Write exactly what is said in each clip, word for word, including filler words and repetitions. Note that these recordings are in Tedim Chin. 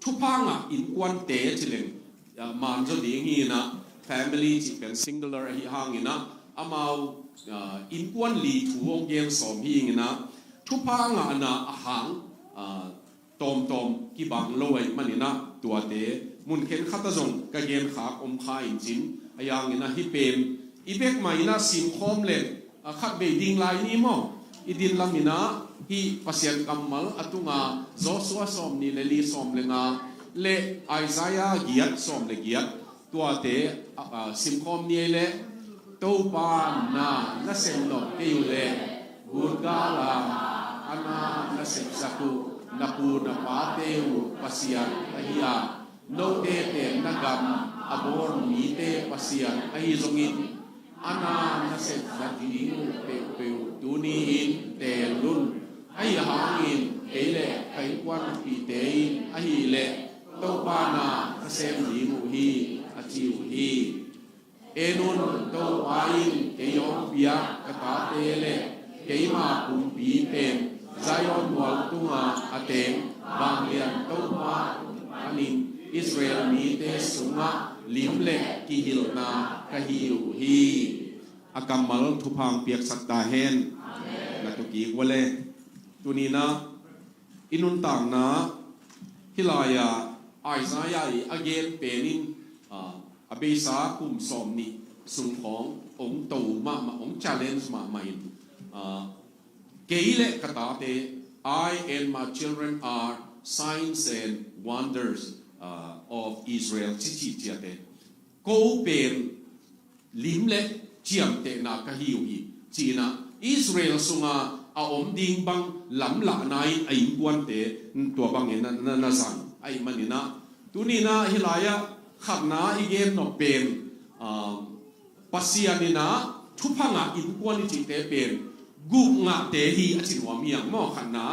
Thupha ngah innkuante ci leng, ah, man zaw ding hi inah, family cih pen singular ahi hang inah, amau, ah, innkuan li thu hong gen sawm hi inah, thupha ngahna a hang, ah, tawmtawm kibang lo ahih man inah, tuate mun khen khat ah zong ka gen khak om kha in cin, ahi hang inah hih pen i bek mah inah simkhawm leng, a khat vei ding lai ni maw? I din lam inah hih Pasian kammal a tunga Joshua sawm nih le li, sawm le nga le Isaiah giat, sawm le giat, tuate, a, a, simkhawm ni ei leh, Topa na na sem nop kei uh leh, gutgal a a na na sepsak uh na pu na pate uh Pasian ahi a, note pen na gam a bawl mite Pasian ahi zongin, a na na sepna ding uh peuhpeuh tuni-in teel un. Ahi hangin kei le ka innkuanpihte in ahih leh Topa na ka sem ding uh hi, a ci uh hi. En un, Topa in kei hong piak ka tate le keima kumpi pen Zion mual tungah a teng vanglian Topa panin Israel mite sungah lim le kihilhna ka hi uh hi. A kammal thupha hong piaksak ta hen. Na tu kik ua le. Tuni inah i nuntakna hih lai-ah Isaiah i a gen pen in, ah, a beisa kum sawm nih sung khawng hong to mahmah, hong challenge mahmah in, ah, kei le ka tate, I and my children are signs and wonders, ah, of Israel, ci ci ciate. Ko pen lim le ciamtehna ka hi uh hi, ci inah Israel sunga a om ding bang lamlahna in a innkuante tua bangin na, na, na zang ahih man inah. Tuni inah hih lai-ah khatna i gen nop pen, ah, Pasian inah thupha ngah innkuan i cihte pen guk ngahte hi a ci nuam hi hang maw, khatna.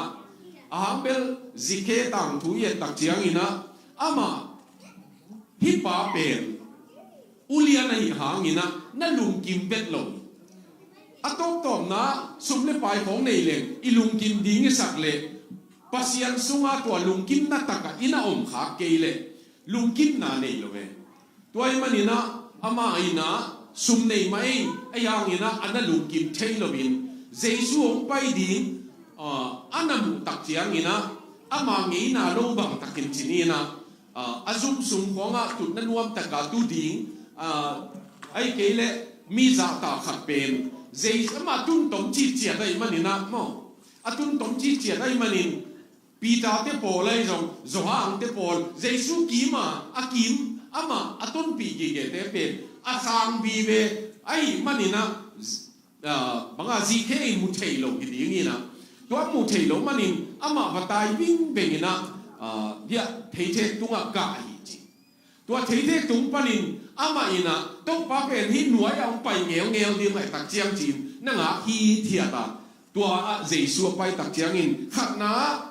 A hang bel Zikhe tangthu i et tak ciang inah amah hih pa pen ulian ahih hang inah na lungkim vet lo. A tawptawpna sum le pai khawng nei leng i lungkim ding i sak leh Pasian sunga tua lungkimna takah i na om khak kei leh lungkimna nei lo e. Tua ahih man inah amah inah sum nei mah ei, ahi hang inah a na lungkim thei loin Jesu hong pai ding, ah, a na muh tak ciang inah ama ngeina lo bang takin ci ni inah, ah, a zum sung khawngah tutna nuam taka tu ding, ah, ahih kei leh mi zahtak khat pen Jesu ama tun tom citciat ahih man inah maw, a tun tom citciat ahih manin Peter te pawl ahi zong, Johan te pawl, Jesu kima a kim, amah a tonpih gigete pen a sang vive ahih man inah, ah, banga Zikhe in mu thei lo hi ding inah. Tua mu thei lo manin amah va tai vingveng inah, ah, dia theithek tungah kah hi ci. Tua theithek tung panin amah inah Topa pen hih nuai-ah hong pai ngeungeu ding mah tak ciang ci-in na ngak hithiat a. Tua ah Jesu a pai tak ciangin khatna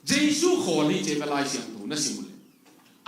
Jesu khawl hi ci a, Lai Siangtho na sim uh leh.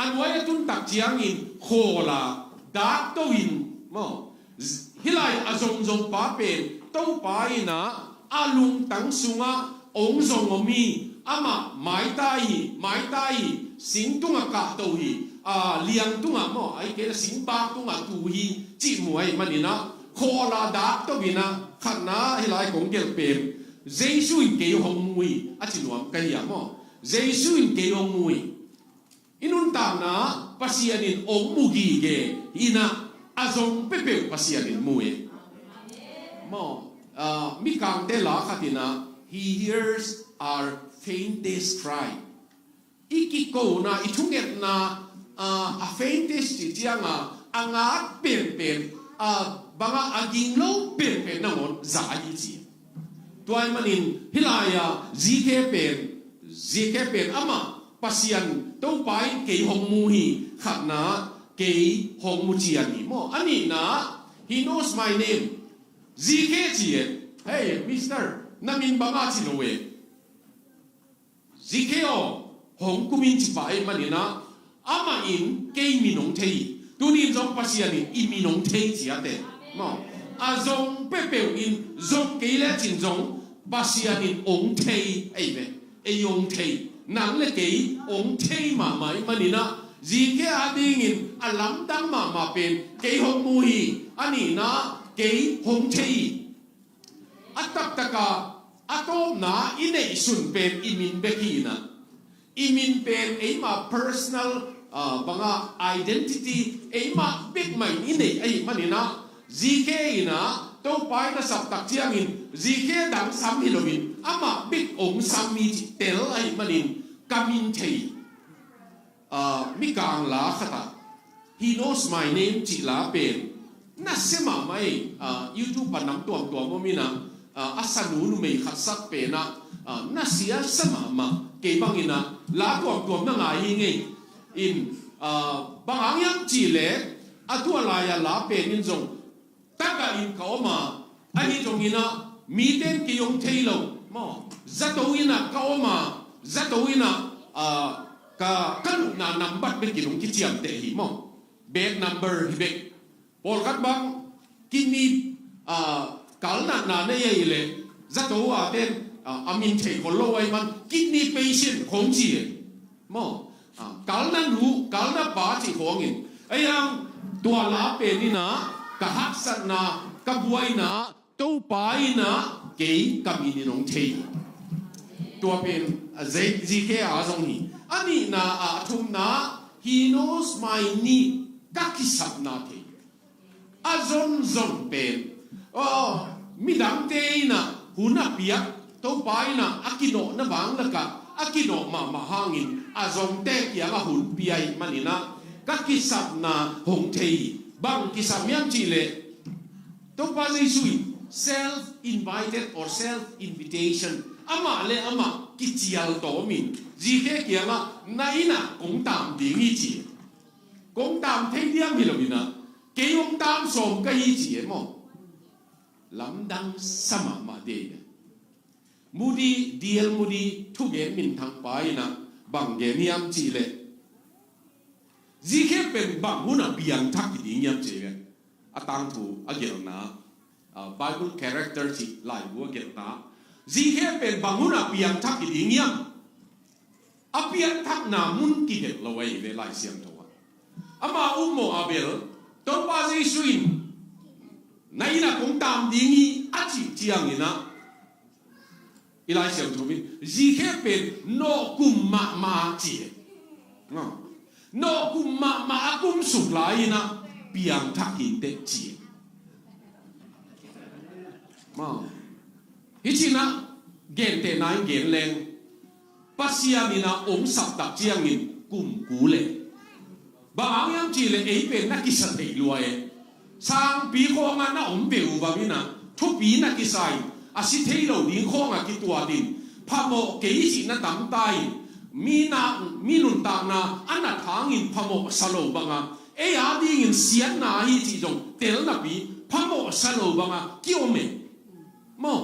A nuai a tun tak ciangin khawl a, dak to in maw. Hih lai a zongzong pa pen Topa inah a lungtang sungah hong zong om hi, amah maitai hi, maitai hi, sing tungah kahto hi, a, liang tungah maw, ahih kei leh singbak tungah tu hi, cih mu ahih man inah khawl a, dak to inah khatna hih lai kong gelh pen Jesu in kei hong mu hi, a ci nuam ka hi a maw. Jesu in kei hong mu hi. I nuntakna Pasian in hong mu gige inah a zong peuhpeuh Pasian in mu e. Maw, ah, Mikangte la khat inah, "He hears our faintest cry." I kikona, i thungetna, ah, a faintest cih cianga a ngat penpen, ah, banga a ging lo penpen nangawn za ahi ci. Tua ahih manin hih lai-ah Zikhe pen, Zikhe pen amah Pasian Topa in kei hong mu hi, khatna kei hong mu cian hi maw. A nihna, "He knows my name." Zikhe ci e, "Hey, mister, na min banga ci lo e." Zikhe aw, hong kum in ci pah ahih man inah amah in kei min hong thei hi. Tuni in zong Pasian in i min hong thei ci a te. Maw, a zong peuhpeuh in zong kei lecin zong Pasian in hong thei ahi ve. Ei hong thei. Nang le kei hong thei mahmah ahih manin ah, zikhe adingin a lamdang mahmah pen kei hong mu hi. A nihna, kei hong thei hi. A taktak a, a tawpna i neihsun pen i min bek hi in ah, i min pen eima personal, ah, bang a identity, eima bek mah in i neih ahih manin ah, zikhe in ah Topa in a sap tak ciangin zikhe dang sam hi loin amah bek hong sam hi cih tel ahih manin ka min thei. Ah, Mikang la khat ah, He Knows My Name cih la pen nasia mahmah ei. Ah, YouTube ah nam tuamtuam om in ah, ah, a sanu numei khat sak pen ah, ah, nasia sa mahmah. Kei bangin ah la tuamtuam na ngai hi ngei. In, ah, bang hang hiam cih leh, a tua lai-a la pen in zong tagah in ka om a, ahi zongin ah mite in kei hong thei lo maw. Zato in ah ka om a, zato in ah, ah, ka, ka lutna nambat bek in hong kiciamteh hi maw. Bad number hi bek. Pawlkhat bang kidney, ah, kalnatna nei ahih leh zato a ten, ah, a min thei khol lo ahih man kidney patient khong ci e. Maw, ah, kalna nu, kalna pa cih khawngin. Ahi hang tua la pen in ah ka haksatna, ka buaina, Topa in ah kei ka min in hong thei. Tua pen, ah, zi-, zikhe a zong hi. A nihna, ah, a thumna, He knows my need, ka kisapna thei. A zonzon pen, aw, midangte in ah hun a piak, Topa in ah a kinawhna vanglakah a kinawh mahmah hangin a zongte kiangah hun pia ahih manin ah ka kisapna hong thei hi. Bang kisam hiam cih leh, Topa Jesu in self-invited or self-invitation, amah le amah kicial tawmin zikhe kiangah na inn ah kong tam ding hi ci. Kong tam thei diam hi lo in ah, kei hong tam sawm ka hi ci e maw. Lamdang sa mahmah dei e. Moody, D L Moody thugen minthang pa in ah bang gen hiam cih leh, zikhe pen bang hun a piangthak hi ding hiam cih leh, a tangthu a gelhna, ah, Bible character cih laibu a gelhna, zikhe pen bang hun a piangthak hi ding hiam. A pianthakna mun kigelh lo ahi ve Lai Siangtho ah. Ama ummawh a bel, Topa Jesu in na inn ah kong tam ding hi a cih ciangin ah, i Lai Siangtho in zikhe pen nawhkum mahmah ci e. Nawhkum mahmah a kumsuk lai in ah piangthak hi inteh ci e. Hi ci in ah, gentehna in gen leng, Pasian in ah hong sap tak ciangin kum kul e. Bang hang hiam cih leh ei pen na kisa thei lua e. Sangpi khawngah na om peuhpeuh in ah thupi na kisa in, a si thei lo ding khawngah kituat in, phamawh kei cih na tamta in, mi na, mi nuntakna a nat hangin phamawh sa lo bangah ei adingin siatna ahi cih zong tel napi phamawh sa lo bangah kiom e. Maw,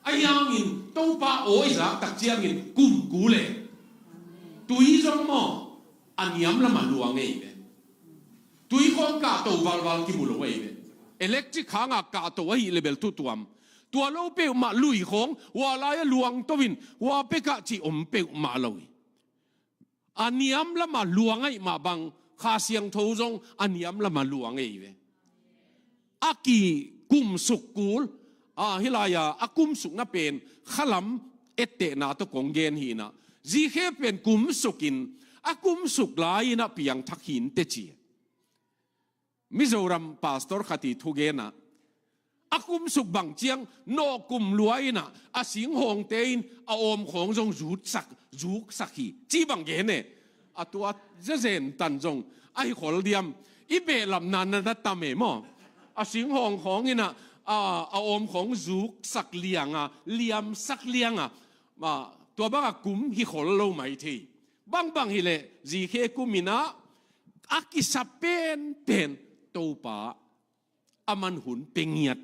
ahi hangin Topa aw i zak tak ciangin kum kul e. Tui zong maw, a niam lamah luang ei ve. Tui khawng kahto valval kimu lo ei ve. Electric hangah kahto ahih leh bel thutuam. Tua lo peuhmah lui khawng hua lai-ah luang to in hua pekah cih om peuhmah lo hi. A niam lamah luang ahih mah bang, Kha Siangtho zong a niam lamah luang ei ve. A kikumsuk kul, a, hih lai-a a kumsukna pen khalam ettehna tawh kong gen hi in ah, zikhe pen kumsukin, a kumsuk lai in ah piangthak hi inteh ci. Mizoram pastor khat i thugen ah, a kumsuk bang ciang nawhkum lua in ah, a singhawngte in a awm khawng zong zuksak, zuksak hi ci bang gen e. A tua zezen tan zong ahi khol diam. I behlapna na na tam e maw. A singhawng khawng in ah, a, a awm khawng zuksak liang a, liamsak liang a, a, tua bangah kum hi khol lo mai thei. Bangbang hi leh zikhe kum in ah a kisa penpen Topa a man hun pe ngiat.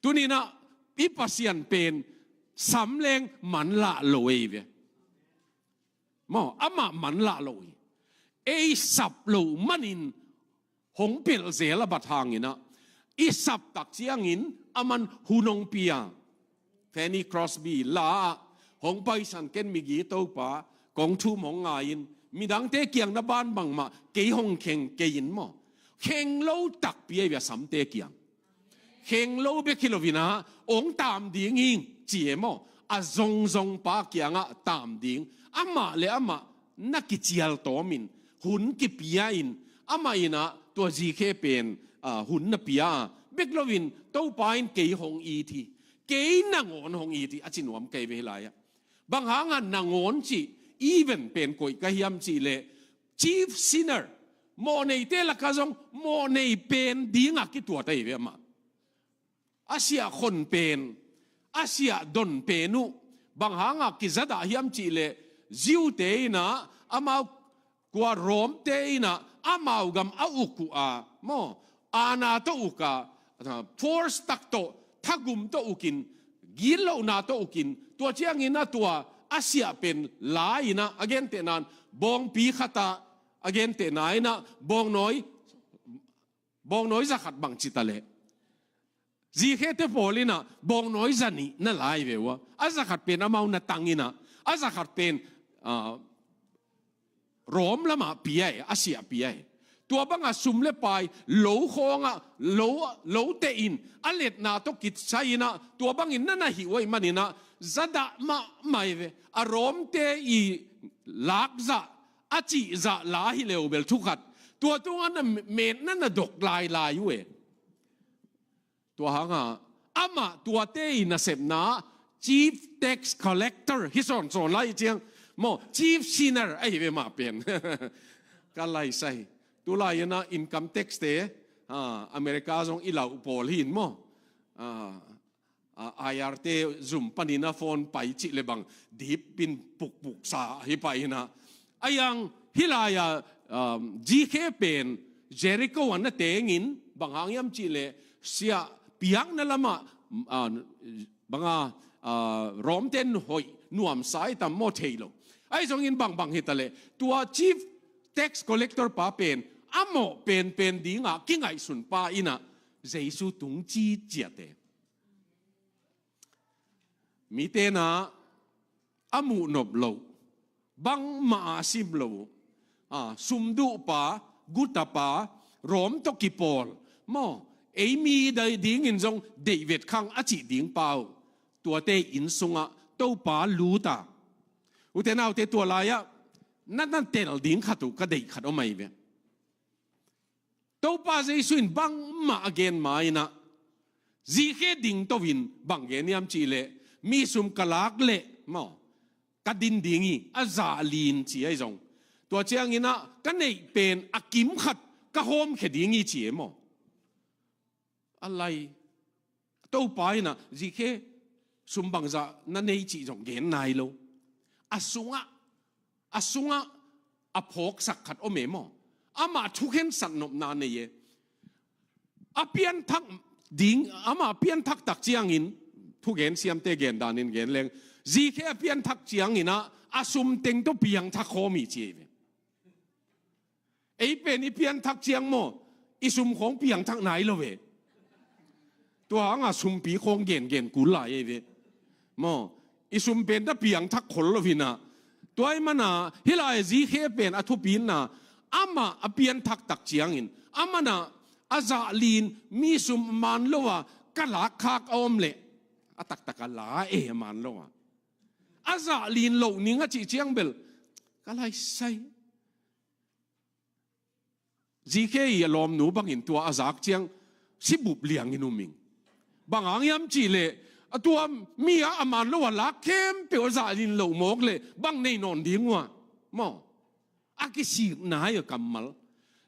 Tuni in ah i Pasian pen sam leng manlah lo ei ve. Maw, amah manlah lo hi. Ei sap loh manin hong pelh zel a bat hangin ah, i sap tak ciangin a man hun hong pia. Fanny Crosby la ah, hong paisan ken migi Topa, kong thum hong ngai-in, midangte kiang na ban bangmah kei hong kheng kei in maw. Kheng lo takpi ahi ve a samte kiang. Kheng lo bek hi lo-in ah, hong tam ding hi ci e maw. A zongzong pa kiangah tam ding. Amah le amah na kicial tawmin, hun kipia in, amah in ah tua Zikhe pen, ah, hun na pia a. Bek lo-in, Topa in kei hong it hi. Kei nangawn hong it hi, a ci nuam kei ve hih lai-ah. Bang hangah nangawn cih, even pen koih ka hiam cih leh, chief sinner, mawhneite lakah zong mawhnei pen dingah kituat ahi ve amah. A siah khon pen, a siah don pen uh, bang hangah kizadah hiam cih leh, Jew-te in ah, amau kua Rome-te in ah, amau gam a uk uh a, maw, aana tawh uk a, force tak tawh, thagum tawh ukin, gitlohna tawh ukin, tua ciangin ah tua a siah pen la in ah, a gentehna in bawngpi khat ah, a gentehna in ah bawngnawi, bawngnawi za khat bang ci ta leh, Zikhete pawl in ah bawngnawi za nih na la hi ve uh a. A za khat pen amau na tang in ah, a za khat pen, ah, Rome lamah pia hi, a siah pia hi. Tua bangah sum le pai, lo khawngah, lo, lo tehin, a letna tawh kisai in ah, tua bangin na na hih uh ahih manin ah, zadah mahmah hi ve. A Rome-te i lakzah, a cihzah la hi leh bel thu khat, tua tungah na metna na dok lailai uh e. Tua hangah, amah tuate i nasepna, chief tax collector hi sawnsawn lai ciang, maw, chief sinner ahi ve mah pen. Ka laisai. Tulai-in ah income tax-te, ah, America zong i lau pawl hi in maw. Ah, ah, I R-te zum panin ah phone pai cih le bang, dip in pukpuk sa hi pah in ah. A yang hih lai-ah, um, Zikhe pen Jericho ah na tengin, bang hang hiam cih leh, siah piakna lamah, ah, bang a, ah, Rome-ten hoih nuamsa hi tam maw, thei lo. Ahi zongin bangbang hi ta leh, tua chief tax collector pa pen, a mawh penpen dingah kingaihsun pa in ah, Jesu tung ciciat e. Mite in ah a muh nop loh, bangmah a sim loh, ah, sumduhpa, gutapa, Rome tawh kipawl, maw, ei mi dai dingin zong deihvet khang a cih ding pa uh, tuate inn sungah Topa lut a. Ute naute, tua lai-ah na na tel ding khat uh ka deih khat om ahi ve. Topa Jesu in bangmah a gen ma-in ah, Zikhe ding to-in bang gen hiam cih leh, mi sum ka lak leh, maw, ka din ding hi, a zah lin ci ahi zong. Tua ciangin ah, ka neih pen a kim khat ka hawmkhia ding hi ci e maw. A lai, Topa in ah, Zikhe, sum bangzah na nei cih zong gen nai lo. A sungah, a sungah a phawksak khat om e maw. Amah thukhensat nopna nei e. A pianthak ding, amah pianthak tak ciangin, thugen siamte gen danin gen leng, Zikhe a pianthak ciangin ah, a sum teng tawh piangthak khawm hi ci e ve. Ei pen i pianthak ciang maw, i sum khawng piangthak nai lo ve. Tua hangah sumpi khawng gengen kul lai ei ve. Maw, i sum pen ta piangthak khol lo hi na. Tua ahih manin ah, hih lai Zikhe pen a thupi in ah, amah a pianthak tak ciangin, amah in ah, a zah lin mi sum man lo a, ka lak khak a om leh, a taktak a la e man lo a. A zah lin loh ning a cih ciang bel, ka laisai. Zikhe i a lawmnu bangin tua a zak ciang, sibup liangin um ing. Bang hang hiam cih leh, a tua mi a a man lo a lak khempeuh a zah lin loh mawk leh, bang nei nawn ding uh a. Maw. A kisik nai a kammal.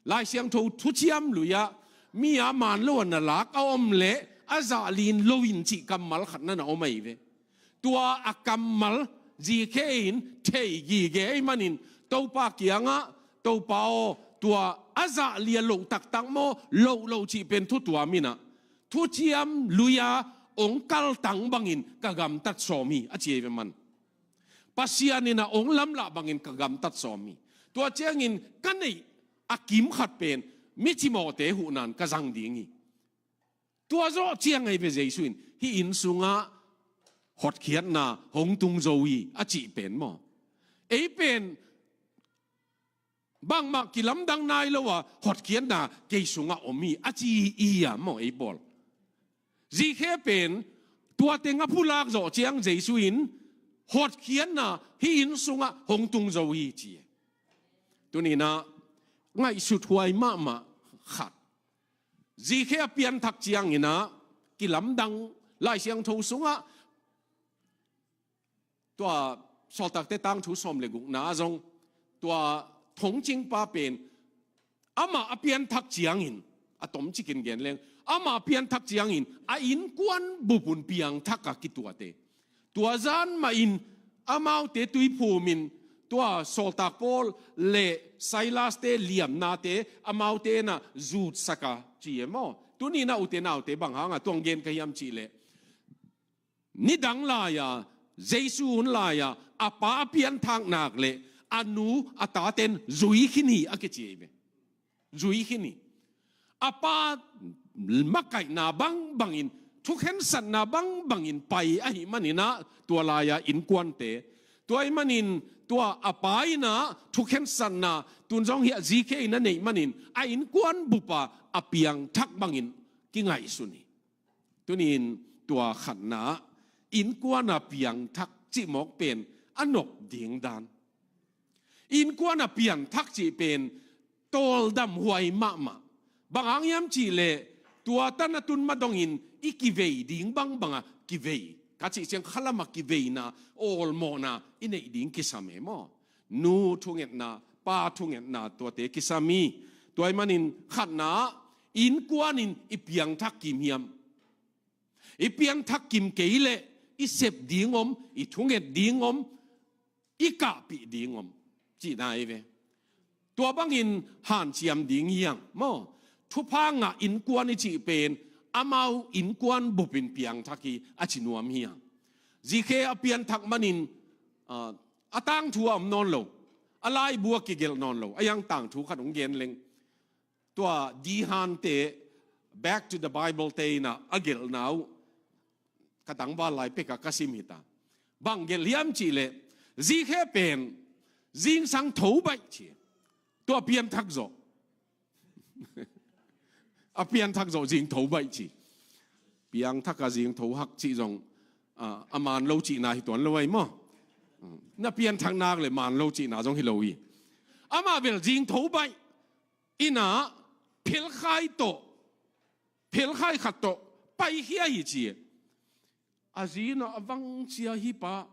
Lai Siangtho thuciam lui-ah, mi a man lo a na lak a om leh, a zah lin lo in cih kammal khat na na om ahi ve. Tua a kammal Zikhe in thei gige ahih manin, Topa kiangah, Topa aw, tua a zah lia loh taktak maw, loh lo cih pen thu tuam in ah, thuciam lui-a hong kaltang bangin ka gamtat sawm hi, a ci ahi ve man. Pasian in ah hong lamlah bangin ka gamtat sawm hi. Tua ciangin ka neih a kim khat pen, mi cimawhte huhna-in ka zang ding hi. Tua zawh ciang ahi ve Jesu in, hih inn sungah hotkhiatna hong tung zo hi, a cih pen maw. Ei pen bangmah kilamdang nai lo a hotkhiatna kei sungah om hi a ci hi a maw ei pawl. Zikhe pen tua teng a phulak zawh ciang Jesu in hotkhiatna hih inn sungah hong tung zo hi ci. Tuninah ngaihsut huai mahmah khat. Zikhe a pianthak cianginah kilamdang Lai Siangtho sungah tua Sawltakte tangthu sawm le gukna zong tua thongcingpa pen amah a pianthak ciangin a tomcikin gen leng amah a pianthak ciangin a innkuan bupun piangthak a kituate. Tua zan mahin amaute tuiphumin tua Sawltak Paul le Silas-te liamnate amaute na zutsaka ci e maw? Tuninah ute naute bang hanga tuang gen ka hiam cihleh nidang lai-a Jesu hun lai-a a pa a pianthak nak le a nu a taten zui khin hi a kici hi ve. Zui khin hi. A pa makaihna bangbangin thukhensatna bangbangin pai ahi maninah tua lai-a innkuante tua ih manin tua a pa innah thukhensatna tun zong hi a Zikhe in a neih manin a innkuan bupa a piangthak bangin kingaihsun hi. Tunin tua khatna innkuana piangthak cihmawk pen a nop ding dan. Innkuana piangthak cih pen tawldam huai mahmah. Bang hang hiam cihleh tua tan a tun ma dongin i kivei ding bangbanga kivei ka cih ciang khalama kiveina awlmawhna i neih ding kisam e maw? Nu thungetna pa thungetna tuate kisam hi. Tua ih manin khatna innkuanin i piangthak kim hiam? I piangthak kim kei leh i sep ding om i thunget ding om i kahpih ding om cihna hi ve. Tua bangin hanciam ding hiang maw? Thupha ngah innkuan i cih pen amau innkuan bupin piangthak hi a ci nuam hiang. Zikhe a pianthak manin a tangthu a om nawn lo a laibu a kigelh nawn lo a hiang tangthu khat hong gen leng. Tua Dihante Back to the Bible te inah a gelhna uh ka tangval lai peka ka sim hita. Bang gelh hiam cihleh Zikhe pen zingsang tho baih ci. Tua pianthak zawh a pianthak zawh zing tho baih ci. Piangthak a zing tho hak cih zong a man lo cihna hi tuan lo ai maw? Na pianthak nak le man lo cihna zong hi lo hi. Amah bel zing tho baih innah phelkhai tawh phelkhai khat tawh paikhia hi ci. A zinah a vangcia hi pa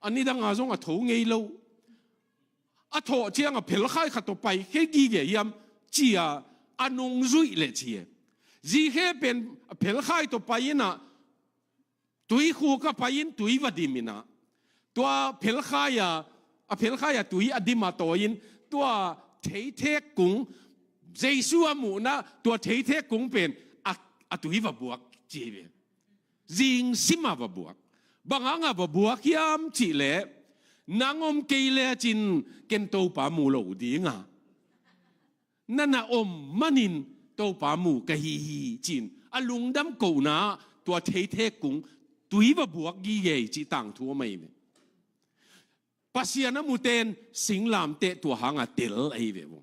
a nidanga zong a tho ngei lo. A thawh cianga phelkhai khat tawh paikhia gige hiam cia a nungzuih le ci. Zikhe pen a phelkhai tawh pai innah tuikhuk a pai-in tui va dim innah tua phelkhai-a a phelkhai-a tui a dim a tawi-in tua theithek kung Jesu a muhna tua theithek kung pen a, a tui va buak ci hi ve. Zing sima va buak. Bang hanga va buak hiam cihleh nang om kei lecin ken Topa mu lo dinga na na om manin Topa mu ka hi hi cin a lungdam kohna tua theithek kung tui va buak gige hi cih tangthu a mai ve. Pasian a muten singlamteh tua hanga tel ahi ve uh.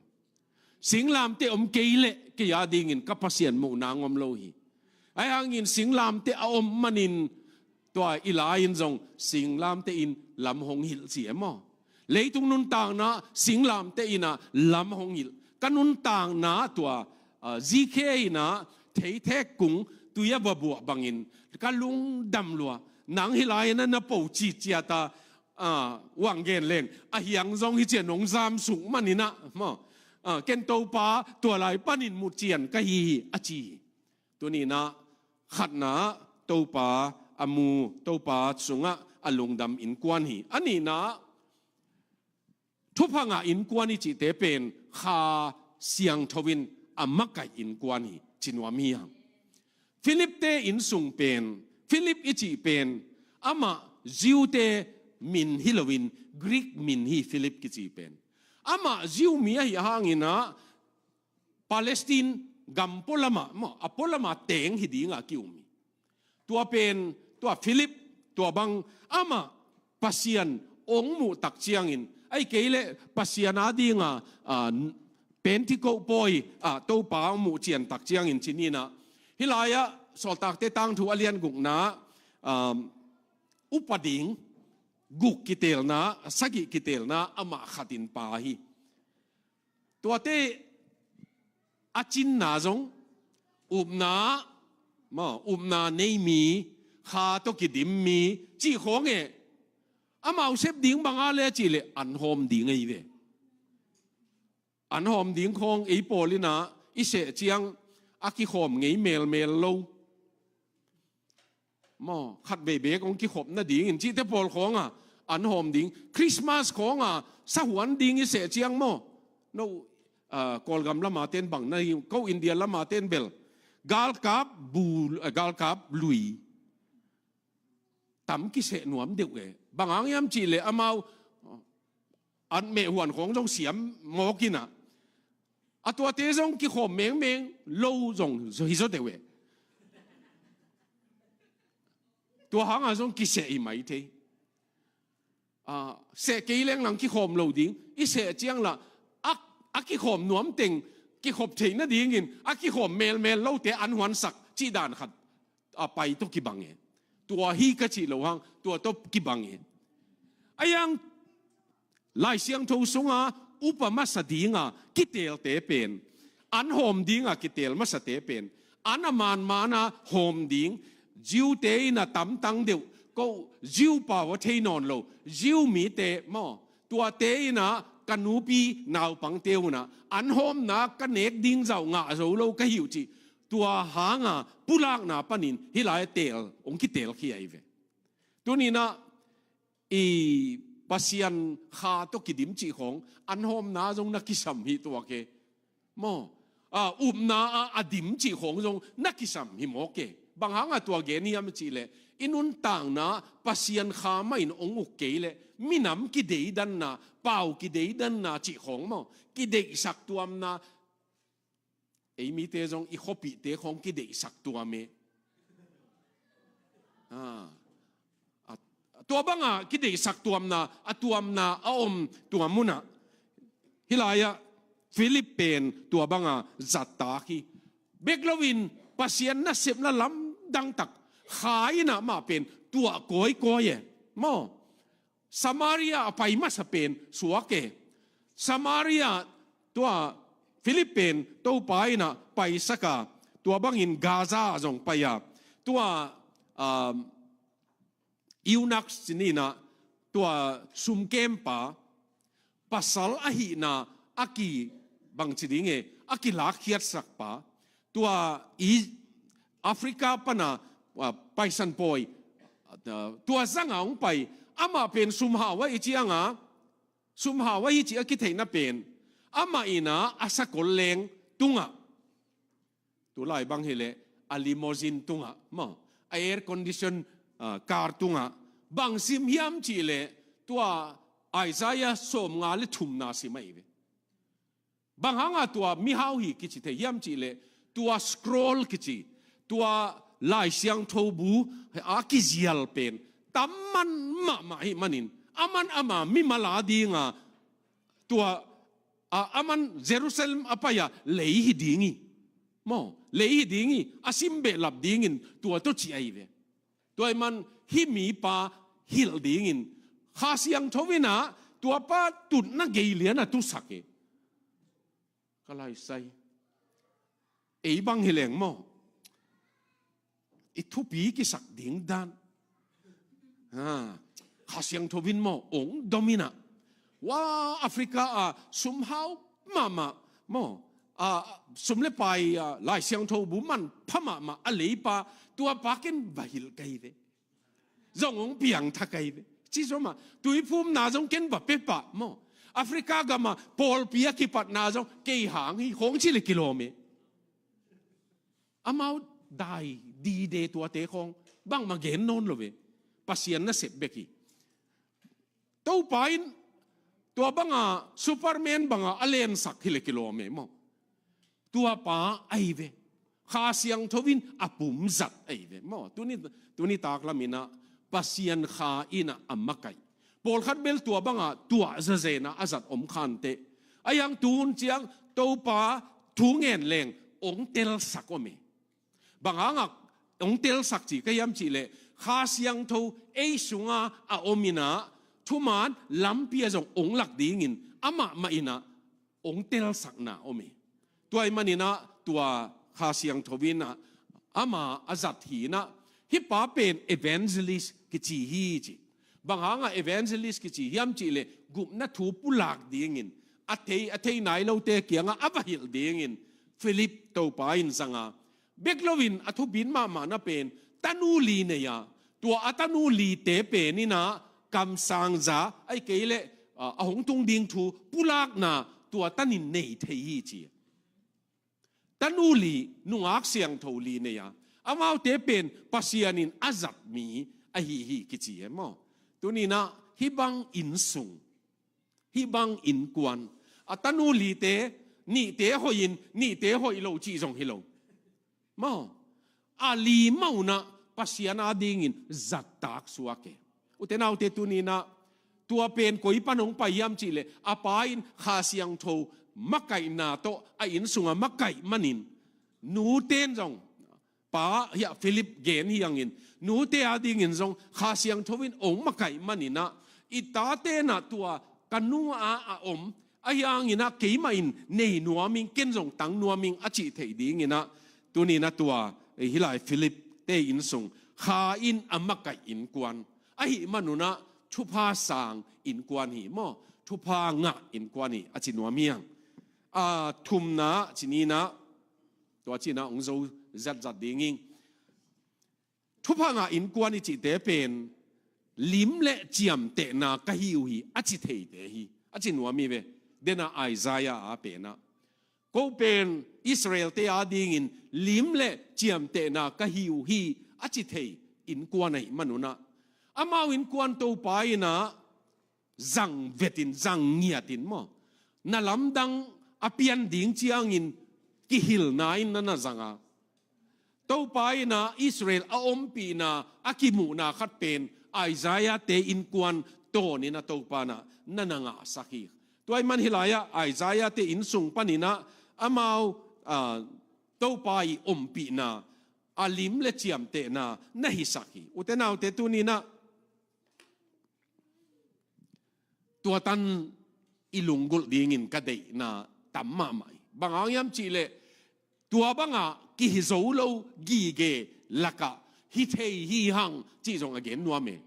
Singlamteh om kei leh kei a dingin ka Pasian muhna ngom lo hi. Ahi hangin singlamteh a om manin tua i lai-in zong singlamteh in lam hong hilh ci e maw? Leitung nuntakna singlamteh innah lam hong hilh ka nuntakna tua Zikhe innah theithek kung tui a va buah bangin ka lungdam lua. Nang hi lai-in a na po ciciata wang gen leng a hiang zong hi cia nong zam suk maninah maw? Ken Topa tua lai panin mu cian ka hi hi a ci hi. Tuninah khatna Topa a mu Topa sungah a lungdam innkuan hi. A nihna thupha ngah innkuan i cihte pen Kha Siangtho in a makaih innkuan hi ci nuam hi hang. Philip-te innsung pen Philip i cih pen amah Jew-te min hi loin Greek min hi Philip kici pen. Amah Jew mi ahi hanginah Palestine gam pualamah maw a pualamah teng hi dinga ki-um hi. Tua pen tua Philip tua bang amah Pasian ong muh tak ciangin, ai kei leh Pasian a dinga, ah, Pentecost pawi, ah, Topa ong muh cian tak ciangin ci ni na. Hih lai-ah Sawltakte tangthu a lian gukna, um, upa ding, guk kitelna, sagih kitelna, amah khatin pa hi. Tuate a cinna zong, upna, maw, upna nei mi, kha tawh kidim mi, cih khawng e. Amau sep ding bang a le cih leh an hawm ding ahi ve. An hawm ding khawng ei pawl in ah i seh ciang a kikhawm ngei melmel lo. Maw, khatvei bek hong kikhop nadingin cihte pawl khawng a an hawm ding. Christmas khawng a sahuan ding i seh ciang maw. No, ah, Kawlgam lama ten bang na hi, ko India lama ten bel. Galkap bu, ah, galkap lui. Tam kiseh nuam deuh e. Bang hang hiam cih leh amau, an meh huan khawng zong siam mawk in ah. A tuate zong kikhawm mengmeng lo zong hi zaw deuh e. Tua hanga zong kiseh hi mai thei. Ah, seh kei leng lang kikhawm lo ding. I seh ciang lah, a, a kikhawm nuam teng, kikhop theih nadingin, a kikhawm melmel lote an huansak, cih dan khat, a pai tawh kibang e. Tua hi ka cih lo hang, tua tawh kibang e. A yang, Lai Siangtho sunga upa masa dinga kiteelte pen, an hawm dinga kiteel masate pen, an a manmana hawm ding, Jew-te in a tamtang deuh, ko Jew pau a thei nawn lo, Jew mite maw, tuate in a ka nupi naupangte un a, an hawmna ka nek ding zauh ngah zo lo ka hi uh cih, tua hanga pulakna panin hih lai a teel, hong kiteelkhia hi ve. Tuni-in ah, i Pasian Kha tawh kidim cih khawng, an hawmna zong na kisam hi tuak e. Maw, a, upna a, a dim cih khawng zong na kisam hi mawk e. Bang hanga tua gen hiam cih leh, i nuntakna Pasian Kha mah in hong uk kei leh, minam kideidanna, pau kideidanna cih khawng maw, kideihsak tuamna, ei mite zong i khuapihte khawng kideihsak tuam e. Ah. A, tua banga kideihsak tuamna, a tuamna a om tua munah. Hih lai-ah Philip pen tua banga zattak hi. Bek loin Pasian nasepna lamdang tak Kha in ah mah pen tuah kawikawi e. Maw. Samaria a pai masa pen suak e. Samaria tua Philip pen Topa in ah paisak a, tua bangin Gaza ah zong pai a, tua, um, eunuch ci ni in ah, tua sumkempa, pasal ahihna a ki, bangci ding e, a kilakkhiatsakpa, tua i Africa pana, ah, Paisan pawi, ah, tua zanga hong pai, amah pen sumhau a i cianga, sumhau a hi cih a kitheihna pen, amah in ah a sakol leng tungah, tulai bang hileh a limousine tungah maw, a air condition, ah, car tungah, bang sim hiam cih leh tua Isaiah sawmnga le thumna sim ahi ve. Bang hanga tua mihau hi kici thei hiam cih leh, tua scroll kici, tua Lai Siangtho bu a kizial pen tam man mahmah hi manin, aman ama mimal a dinga tua, a, aman Jerusalem a pai a lei hi ding hi. Maw, lei hi ding hi, a sim behlap dingin tua tawh ci ahi ve. Tua ahih man hih mipa hilh dingin Kha Siangtho in ah tuapa tutna gei lian a tusak e. Ka laisai. Ei bang hi leng maw, i thupi kisak ding dan. Ha, Kha Siangtho in maw, hong dom in ah. Wa, Africa a sumhau mahmah maw, a, sum le pai, a, Lai Siangtho bu manpha mahmah a leipa, tuapa ken va hilh ka hi ve. Zong hong piangthak ahi ve. Ci sawm a, tuiphumna zong ken va pia pah maw. Africa gama pawlpi a kipatna zong kei hang hi khawng ci le kilawm e. Amau dai dide tuate khawng bangmah gen nawn lo ve. Pasian nasep bek hi. Topa in tua banga Superman banga a lensak hi le kilawm e maw. Tuapa ahi ve. Kha Siangtho in a pumzat ahi ve maw. Tuni, tuni taklam in ah Pasian Kha in ah a makaih, Pawlkhat bel tua bangah tuah zazen a a zat om khanteh. A hiang tuhun ciang Topa thu ngen leng ong telsak om e. Bang hangah ong telsak ci ka hiam cihleh, Kha Siangtho ei sungah a om inah, thuman lampi ah zong ong lak dingin amah mah inah ong telsakna om hi. Tua ahih maninah tua Kha Siangtho inah ama a zat hi inah, hih pa pen evangelist kici hi ci. Bang hangah evangelist kici hiam cihleh, gupna thu pulak dingin, a thei a thei nai lote kiangah a va hilh dingin Philip Topa in zanga. Bek loin a thupi mahmahna pen tanu li nei a, tua a tanu lite pen inah kamsangza, ahih kei leh, a, a hong tung ding thu pulakna tua tanin nei thei hi ci. Tanu li, nungak siangtho li nei a, amaute pen Pasian in a zat mi ahi hi kici e maw. Tuninah hih bang inn sung, hih bang innkuan, a tanu lite, nihte hoih in, nihte hoih lo cih zong hi lo. Maw, a li mah unah Pasian adingin zattak suak e. Ute naute, tuninah tua pen koi pan hong pai hiam cihleh, a pa in Kha Siangtho makaihna tawh a inn sungah makaih manin, nute in zong, pa hiah Philip gen hi hangin, nute adingin zong Kha Siangtho in ong makaih maninah, i tate inah tua ka nu a a om, ahi hanginah keimah in nei nuam ing, ken zong tang nuam ing a cih theih dinginah, tuninah tua, eh, hih lai Philip te inn sung, Kha in a makaih innkuan ahih manunah thupha sang innkuan hi maw, thupha ngah innkuan hi a ci nuam hi hang. A thumna ci ninah, tua cinah ong zo zatzat ding ing. Thupha ngah innkuan i cihte pen lim le ciamtehna ka hi uh hi a ci theite hi, a ci nuam hi ve. Denah Isaiah a penah, ko pen Israelte adingin lim le ciamtehna ka hi uh hi a ci thei innkuan ahih manunah, amau innkuan Topa inah zang vetin, zang ngiatin maw, na lamdang a pian ding ciangin kihilna in na na zanga, Topa inah Israel a ompihna a kimuhna khat pen Isaiah te innkuan tawninah Topa inah na na ngahsak hi. Tua ahih man hih lai-ah Isaiah te inn sung paninah amau, a, Topa i ompihna a lim le ciamtehna na hisak hi. Ute naute, tuninah tua tan i lunggulh dingin ka deihna tam mahmah hi. Bang hang hiam cihleh, tua bangah kihi zo lo gige lakah hi thei hi hang cih zong a gen nuam e.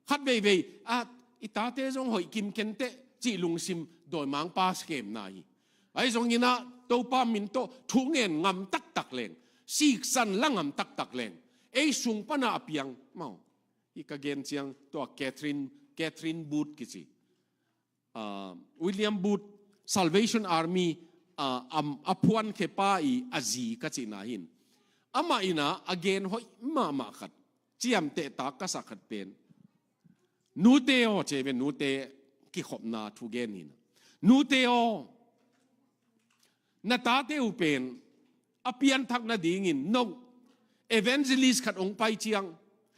Khat veivei, a, i tate zong hoih kim kenteh cih lungsim dawimangpa khemna hi. Ahi zonginah Topa min tawh thu ngen ngam taktak leng, siksan la ngam taktak leng, ei sung panah a piang maw. Hih ka gen ciang tua Catherine, Catherine Booth kici, ah, William Booth, Salvation Army, ah, am, a phuankhepa i a zi ka cihna hin, amah inah a gen hoih mahmah khat, ciamtehtak ka sak khat pen, nute aw, ci ve, nute kikhopna thu gen hinah, nute aw, na tate uh pen a pianthak nadingin no evangelist khat hong pai ciang,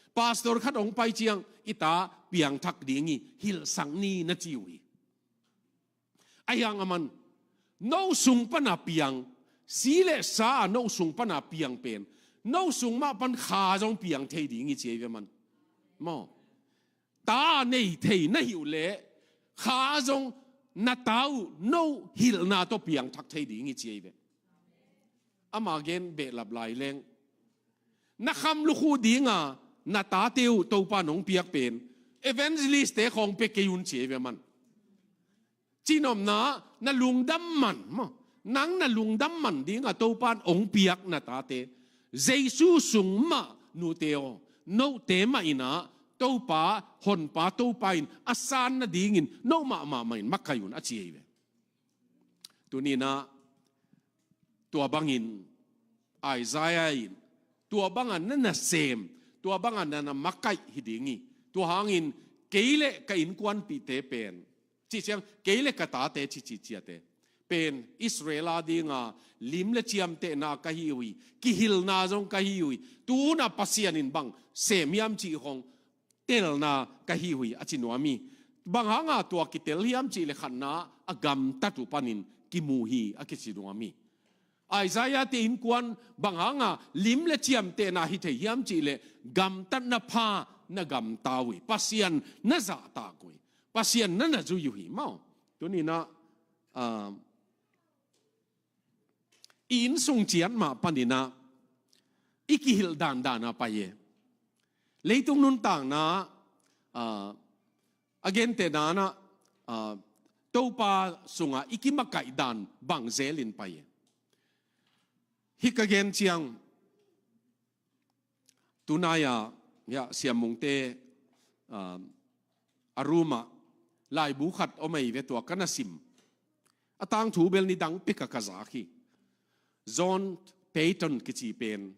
pastor khat hong pai ciang, i ta piangthak ding hi, hilhsak ni, na ci uh hi. Ahi hang aman, no sung pana piang, si le sa a no sung pana piang pen, no sung mah pan Kha zong piang thei ding hi, ci hi ve man. Maw? Ta nei thei na hi uh leh, Kha zong na ta uh no hilhna tawh piangthak thei ding hi, ci hi ve. Ama gen behlap lai leng, na kham lukhu dinga na tate uh Topa nong piak pen evangelist te khawng pia kei un, ci hi ve man. Cihnopna, na lungdam man maw, nang na lungdam man dinga Topa in hong piak na tate, Jesu sung mah, nute aw, note mah inah Topa, Honpa Topa in a san nadingin no mahmah mah in makaih un, a ci hi ve. Tuninah tua bangin Isaiah in tua banga na nasem, tua banga na na makaih hi ding hi. Tua hangin kei le ka innkuanpihte pen, cih ciang kei le ka tate, ci, ci, ciate pen Israel adinga lim le ciamtehna ka hi uh hi, kihilna zong ka hi uh hi. Tu-in a Pasian in bang sem hiam cih khawng telna ka hi uh hi a ci nuam hi. Bang hanga tua kitel hiam cih leh khatna a gamtat uh panin kimu hi a kici nuam hi. Isaiah te innkuan bang hanga lim le ciamtehna hi thei hiam cih leh gamtatna pha na gamta uh hi. Pasian na zahtak uh hi. Pasian na na zui uh hi maw. Tuninah ah, i innsung ciat mah paninah i kihilh dandana pai e. Leitung nuntakna ah, a gentehna nah ah, Topa sungah i kimakaih dan bang zelin pai e. Hi ka gen ciang tunai-ah hiah Siam Mungte ah, a room-ah laibu khat om ei ve, tua ka na sim. A tangthu bel ni dang peka ka zak hi. John Payton kici pen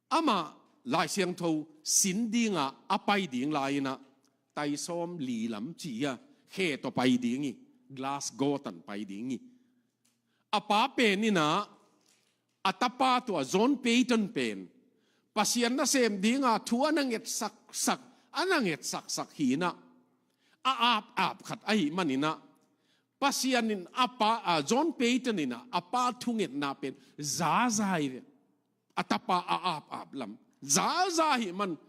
amah Lai Siangtho sin dinga a pai ding lai-inah taisawm li lam ci-a khe tawh pai ding hi. Glasgow tan pai ding hi. A pa pen inah a tapa tua John Payton pen Pasian nasem dinga thu a na ngetsaksak, a na ngetsaksak hi inah a ap-ap khat ahih maninah Pasian in a pa, a John Payton inah a pa thungetna pen zaza hi ve. A tapa a ap-ap lam zaza ahih man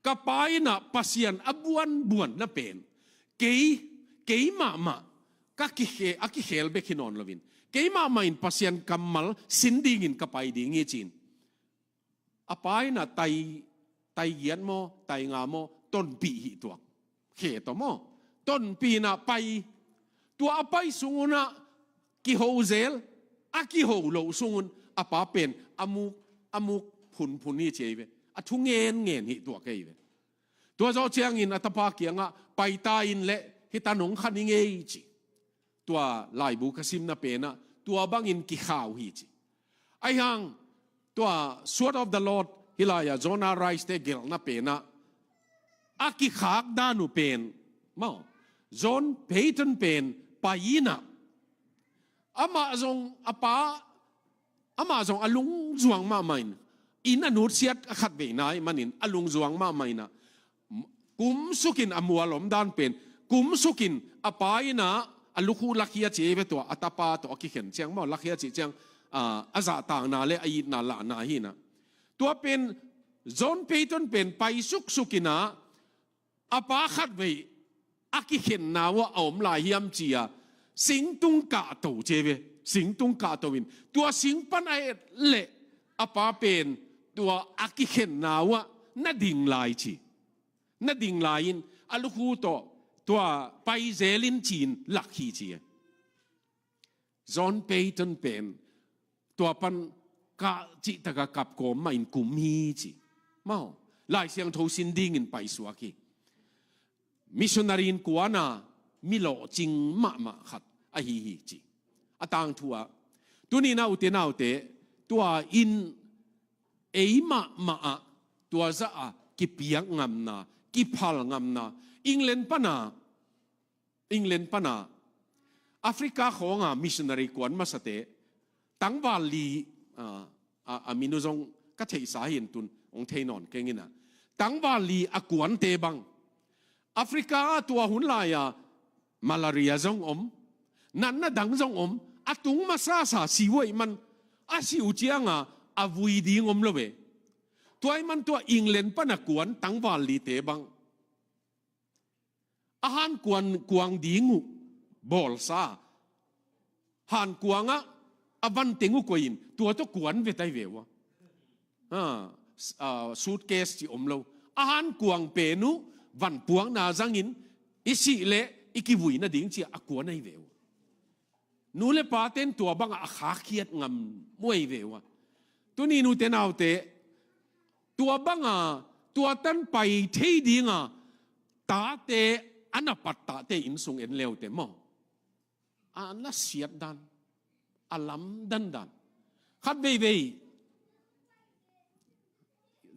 ka pa inah Pasian a buanbuanna pen kei, kei mahmah ka kikhe-, a kikhel bek hi nawn loin kei mahmah in Pasian kammal sin dingin ka pai ding hi ci-in a pa inah tai, tai giat maw, tai nga maw, tonpih hi tuak. Khe tawh maw, tonpih inah pai. Tua a pai sungunah kiho zel, a kiho loh sungun a pa pen a muk, a muk phunphun hi ci ei ve. A thu ngenngen hi tuak ei ve. Tua zawh ciangin a tapa kiangah paita in leh hih tan hong khan i ngei ci. Tua laibu ka simna penah tua bangin kikhau hi ci. Ahi hang tua Sword of the Lord hih lai-ah Jonah Rice te gelhna penah a kikhak dan uh pen maw, John Payton pen pai inah amah zong a pa, amah zong a lungzuang mahmah in, inn a nutsiat a khatvei nai manin a lungzuang mahmah inah kumsukin a mual om dan pen, kumsukin a pa inah a lukhu lakhia ci ei ve tua a tapa tawh a kikhen ciang maw, lakhia cih ciang ah, a zahtakna le a itna lahna hi inah. Tua pen John Payton pen pai suksuk inah a pa khatvei a kikhenna uh a om lai hiam ci-a singtung kahto ci ei ve. Singtung kahto in tua sing pan a et leh a pa pen tua a kikhenna uh na ding lai ci. Na ding lai-in a lukhu tawh tua pai zelin ci-in lak hi ci e. John Payton pen tua pan ka cihtaka kap kawm mahin kum hi ci. Maw, Lai Siangtho sin dingin paisuak hi. Missionary innkuana mi lawhcing mahmah khat ahi hi ci. A tangthu-ah tuni naute naute tua in ei mahmah ah tua zah a kipiak ngamna, kiphal ngamna, England pana, England pana Africa khawnga missionary kuan masate tangval li, ah, a, a min uh zong ka theihsa hi intun hong thei nawn keng inah, tangval li a kuante bang Africa ah tua hun lai-a malaria zong om, natna dang zong om, a tung masasa si uh ahih man a si uh cianga a vui ding om lo ve. Tua ahih man tua England pana kuan tangval lite bang a hankuang ding uh bawlsa, hankuangah a van teng uh koihin tua tawh kuan ve tai ve uh a. Ah, s-, ah, suitcase ci om lo. A hankuang pen uh van puakna zangin i sih leh i kivui nading ci-a a kuan ahi ve uh. Nu le pate'n tua bangah a khakhiat ngam uh ahi ve uh a. Tuni nute naute, tua bangah tua tan pai thei dinga tate, a na pat tate innsung en leute maw, a na siat dan, a lamdan dan. Khat veivei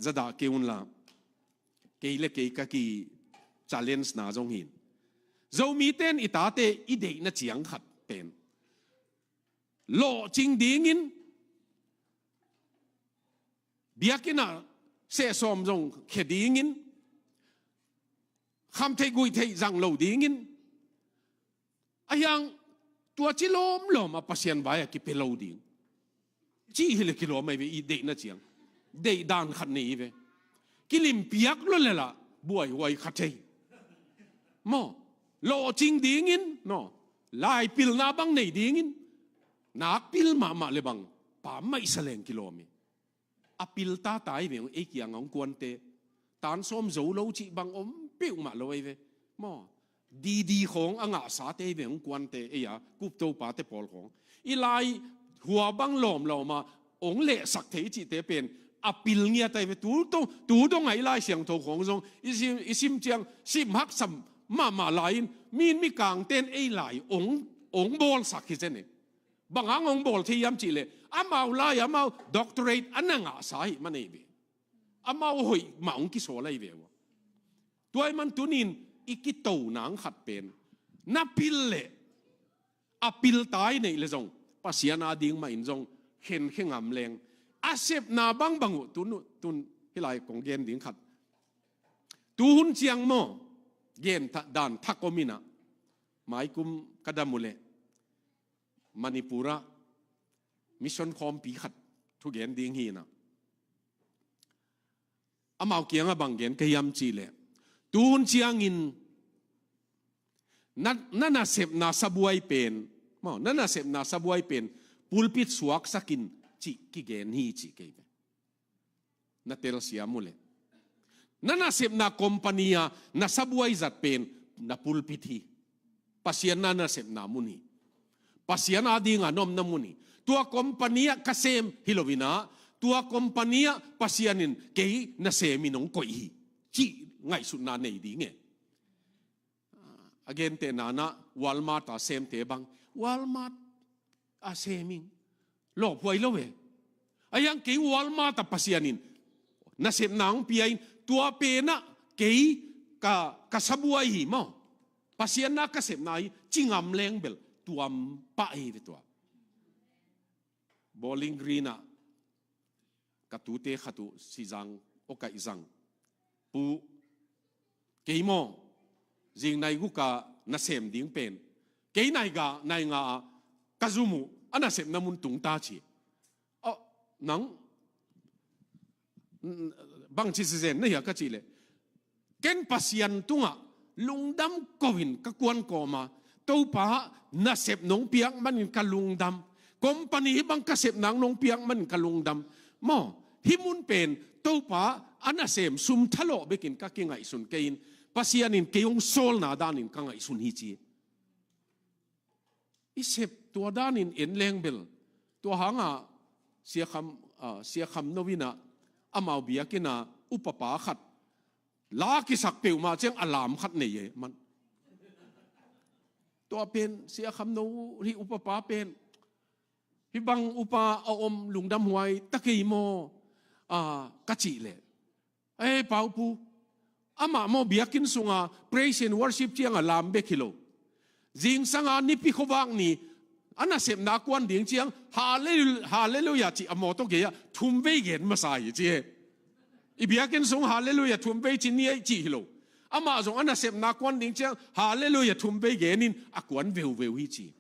zadah kei unla, kei le kei ka ki challenge na zong hi in. Zomite'n i tate i deihna ciang khat pen lawhcing dingin, biakinn ah sehsawm zong khia dingin, Kham theih guih theih zang lo dingin, a hiang tua ci lawmlawm a Pasian vai a kipia lo ding. Ci hi le kilawm ahi ve i deihna ciang. Deih dan khat nei hi ve. Kilimpiak lo le lah buaihuai kha thei. Maw, lawhcing dingin, no, laipilna bang nei dingin, nakpil mahmah le bang, pammaih sa leng kilawm hi. A pil tata hi ve hong ei kiang a hong kuante. Tan sawm zo lo cih bang om peuhmah lo ahi ve. Maw, didi khawng a ngahsate hi ve hong kuante, ei a kup topate pawl khawng. I lai hua bang lawmlawm a hong lehsak thei cihte pen a pil ngiat ahi ve. Tu dong, tu dong a i Lai Siangtho khawng zong i sim, i sim ciang sim haksam mahmah lai-in, min mikangten ei lai hong, hong bawlsak hi zen e. Bang hang hong bawl thei hiam cih leh, amau lai, amau doctorate a na ngahsa ahih man ahi ve. Amau hoih mah hong kisawl ahi ve ua. Tua ahih man tunin i kito nang khat pen, na pil leh, a pil tai neih le zong, Pasian a ding mah in zong khenkhe ngam leng. A sepna bangbang uh, tun, tun, hih lai kong gen ding khat. Tu hun ciang maw, gen tha-, dan thak om in ah, maikum ka dam uh leh Manipur ah mission khawmpi khat thugen ding hi in ah, amau kiangah bang gen ka hiam cih leh, tu hun ciangin na, na nasepna sabuai pen, maw, na nasepna sabuai pen pulpit suaksak in cih kigen hi cih kei ve. Na telsiam uh leh, na nasepna company a na sabuai zat pen na pulpit hi. Pasian na nasepna mun hi. Pasian a dinga na omna mun hi. Tua company ah ka sem hi lo in ah, tua company ah Pasian in kei nasem in hong koih hi, cih ngaihsutna nei ding e. A gentehna in ah Walmart a semte bang, Walmart a sem ing, lawphuai lo e. A hiang kei Walmart a Pasian in nasepna hong pia in, tua pen ah kei ka, ka sabuai hi maw, Pasian na ka sepna hi, ci ngam leng bel tuam pah hi ve tua. Bowling Green ah ka tute khat uh, Sizang, Okaih Zang. Pu, kei maw, zing nai guk a nasem ding pen, kei nai ga, nai nga a ka zum uh, a nasepna mun tung ta ci. Aw, nang, bangci sizen na hia ka cih leh, ken Pasian tungah lungdam ko in ka kuan kawm a, Topa nasep nong piak manin ka lungdam. Company hih bang ka sep nang nong piak manin ka lungdam. Maw, hih mun pen Topa a nasem sum thalawh bekin ka kingaihsun kei in, Pasian in kei hong sawlna danin ka ngaihsun hi ci. I sep tua danin en leng bel, tua hangah Sia Kham, ah, Sia Kham No in ah, amau biakinn ah upapa khat la kisak peuhmah ciang alarm khat nei e man. Tua pen Sia Kham No, hih upapa pen, hih bang upa a om lungdam huai ta kei maw, ah, ka cih leh, ei, Paupu, amah maw biakinn sunga praise and worship ciang alarm bek hi lo. Zingsanga Nipi khuavak ni a nasepna kuan ding ciang Hallel-, Halleluiah cih a mawtaw gei ah thum vei gen masa hi ci e. I biakinn sung Halleluiah thum vei ci ni ei cih hi lo. Amah zong a nasepna kuan ding ciang Halleluiah thum vei gen in a kuan veuveu hi ci.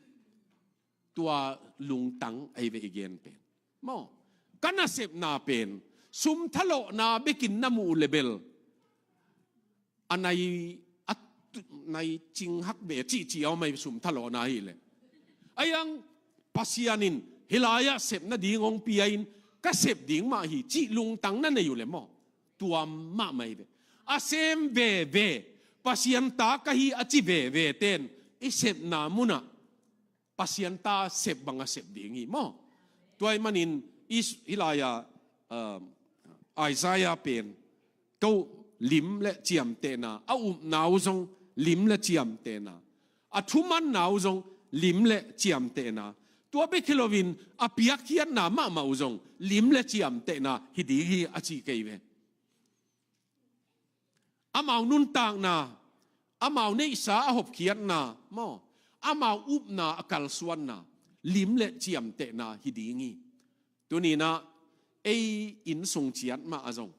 Tua lungtang ahi ve i gen pen. Maw, ka nasepna pen sum thalawhna bekin na muh uh leh bel, a nai, a tu-, nai cing hak ve cihcih a om ahi, sum thalawhna hi leh. A hiang Pasian in hih lai-ah sep nading hong pia in, ka sep ding mah hi cih lungtang na nei uh leh maw, tuam mahmah hi ve. A sem veve, Pasian ta ka hi a ci veve ten i sepna munah Pasian ta sep bang a sep ding hi maw. Tua ahih manin i s-, hih lai-ah, um, Isaiah pen, ko lim le ciamtehna, a upna uh zong lim le ciamtehna, a thumanna uh zong lim le ciamtehna, tua bek hi loin a piakkhiatna mahmah uh zong lim le ciamtehna hi ding hi a ci kei ve. Amau nuntakna, amau neihsa a hopkhiatna maw, amau upna a kalsuanna, lim le ciamtehna hi ding hi. Tuni-in ah ei inn sung ciat mah ah zong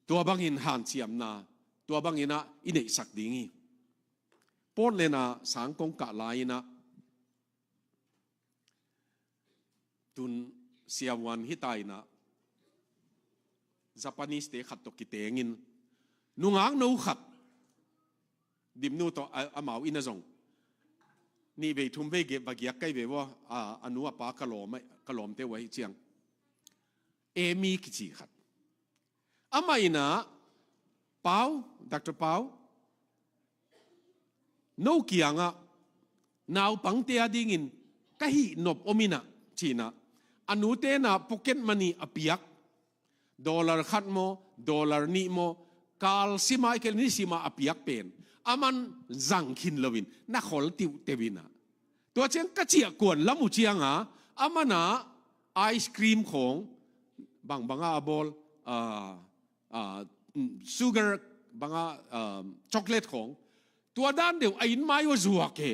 tua bangin hanciamna, Tua bangin ah i neihsak ding hi. Portland ah sang kong kah lai-in ah, tun siavuan hi ta in ah, Japanese-te khat tawh kitengin, nungakno khat, Dimnu tawh a, amau inn ah zong nih vei thum vei va giak kei ve ua, a, a nu a pa ka lawm, ka lawmte uh ahi ciang, Amy kici khat. Amah in ah, Pau, Doctor Pau, no kiangah naupangte a dingin ka hih nop om in ah, ci-in ah, a nute in ah pocket money a piak, dollar khat maw, dollar nih maw, kal sim a, i kei ni sim a a piak pen, aman zang khin loin na khol tiuhteu in ah. Tua ciang ka ciah kuan lam uh ciangah, aman ah ice cream khawng, bangbang a a bawl, ah, ah, mm, sugar bang a, ah, chocolate khawng, tua dan deuh a inn mai uh a zuak e.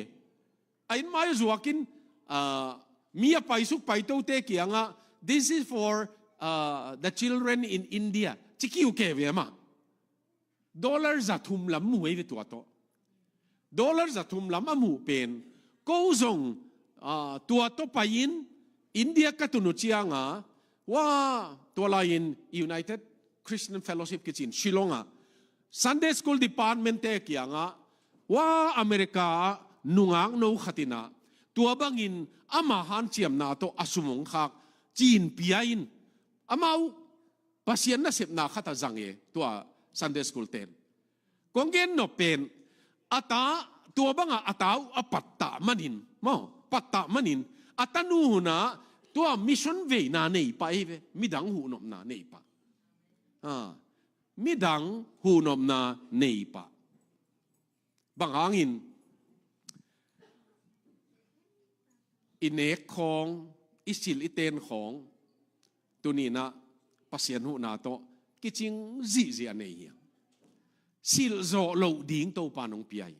A inn mai uh a zuakin, ah, mi a paisuk paitote kiangah, "This is for, ah, the children in India," ci kiu ke ve amah. Dollar za thum lam mu ei ve tua tawh. Dollar za thum lam a muh pen, ko zong, ah, tua tawh pai-in India ka tun uh ciangah, ua, tua lai-in United Christian Fellowship kici-in Shillong ah Sunday School Department-te kiangah, ua, America ah nungakno khat in ah tua bangin ama hanciamna tawh a sum hong khak, ci-in pia in, amau Pasian nasepna khat a zang e, tua Sunday School ten. Kong gen nop pen, a ta, tua bangah a ta uh a pattah manin, maw, pattah manin, a tanu hun ah tua mission veina nei pah ei ve, midang huhnopna nei pah. Ah, midang huhnopna nei pah. Bang hangin, i nek khawng, i silh i ten khawng, tuni-in ah Pasian huhna tawh kicing zihziah nei hi hang. Silh zawh loh ding Topa in hong pia hi.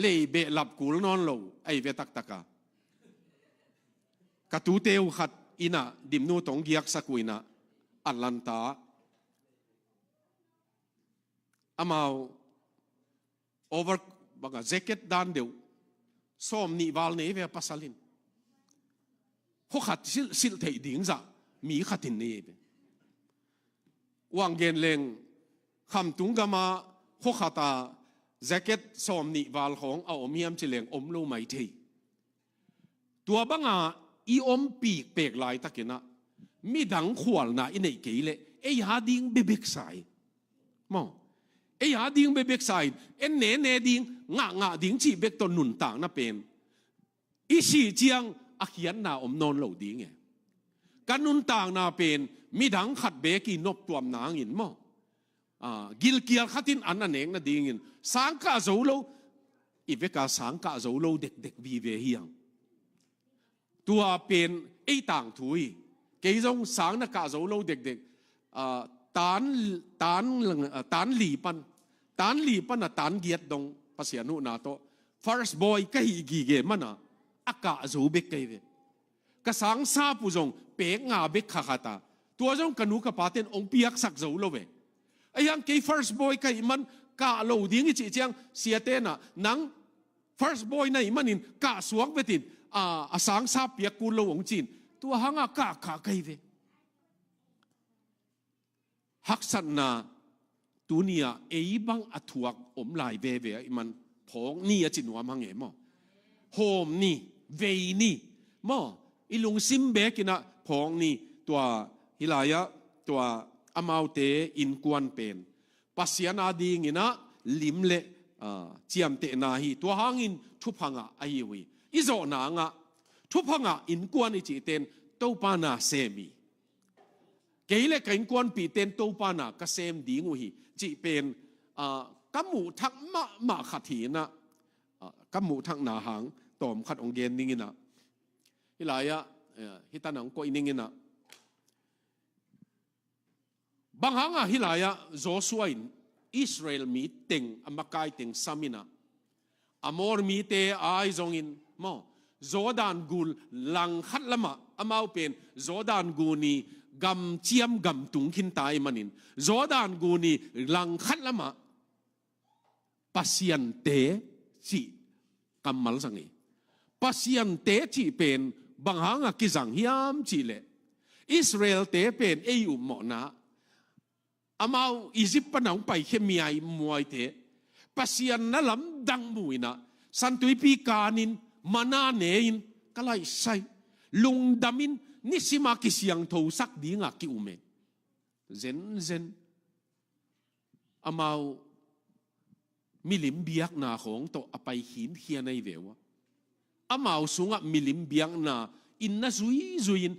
Lei behlap kul nawn lo, a hi ve taktak a. Ka tute uh khat in ah Dimnu tawh hong giaksak uh in ah, Atlanta, amau over, bang a, jacket dan deuh sawm nih val nei ve a pasal in. Khua khat silh, silh theih ding zah mi khat in nei ve. Uang gen leng, khamtung gam ah khua khat ah jacket sawm nih val khawng a om hiam ci leng om lo mai thei. Tua bang a i ompih pek laitakin ah, midang khualna i neih kei leh, ei a ding bebek sa hi. Maw? Ei a ding bebek sa hi, en nene ding, ngahngah ding cih bek tawh nuntakna pen, i sih ciang a khiatna om nawn lo ding e. Ka nuntakna pen midang khat bek i noptuamna hangin maw, ah, gilkial khat in an a nek nadingin sang kah zo lo, i vek a sang kah zo lo dekdek vive hi hang. Tua pen ei tangthu hi. Kei zong sang na kah zo lo dekdek, ah, tan, tan, ah, tan li pan, tan li pan a tan giat dong Pasian huhna tawh first boy ka hih gige man a, a kah zo bek ka hi ve. Ka sang sap uh zong pek nga bek kha khat a, tua zong ka nu ka pate'n hong piaksak zo lo ve. Ahi hang kei first boy ka hih man, kah lo ding i cih ciang, siate'n ah, nang first boy na hih manin kah suak vet in, a, a sang sap piak kul lo, hong ci-in. Tua hang a kah kha ka hi ve. Haksatna tuni-ah ei bang a thuak om lai veve ahih man, phawk ni a ci nuam hang e maw. Hawm ni, vei ni maw. I lungsim bek in ah phawk ni. Tua hi lai-ah, tua amaute innkuan pen Pasian a dingin ah lim le, ah, ciamtehna hi. Tua hangin thupha ngah ahi uh hi. I zawhna ngah, thupha ngah innkuan i cihten Topa na sem hi. Kei le ka innkuanpihten Topa na ka sem ding uh hi cih pen, ah, ka muhthak mahmah khat hi in ah, ah, ka muhthakna hang tawmkhat hong gen ning in ah. Hi lai-ah, eh, hi tan ah hong koih ning in ah. Bang hang a hi lai-ah Joshua in Israel mi teng, a makai teng sam in ah, Amor mite a ahi zongin maw, Jordan gun langkhat lamah, amau pen Jordan gun i gamciam gam tung khinta ahih manin Jordan gun i langkhat lamah Pasiante cih kammal zang hi. Pasiante cih pen bang hanga kizang hiam cihleh, Israelte pen ei upmawhna, amau Egypt pana hong paikhia miaimuaite, Pasian na lamdang mu inah, Santuipi kanin, mana ne-in, ka laihsai, lungdamin, nisima kisiangthosak dinga ki-um e. Zenzen amau milim biakna khawng tawh a pai khinkhian ahi ve uh a, amau sungah milim biakna in na zuizui-in,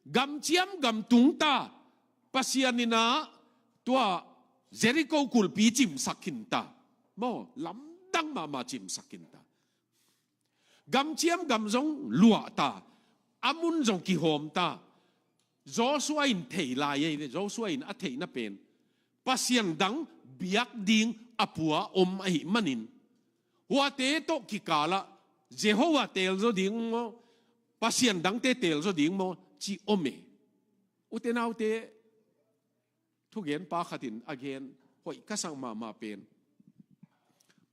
gamciam gam tungta, Pasian inah tua Jericho kulhpi cimsak khinta. Maw, lamdang mahmah cimsak khinta. Gamciam gam zong luahta, a mun zong kihawmta. Joshua in thei lai ahi ve, Joshua in a theihna pen Pasian dang biak ding a pua om ahih manin, huate tawh kikalah Jehovah teelzaw ding maw, Pasian dangte teelzaw ding maw, ci om e. Ute naute, thugenpa khatin a gen hoih ka sak mahmah pen,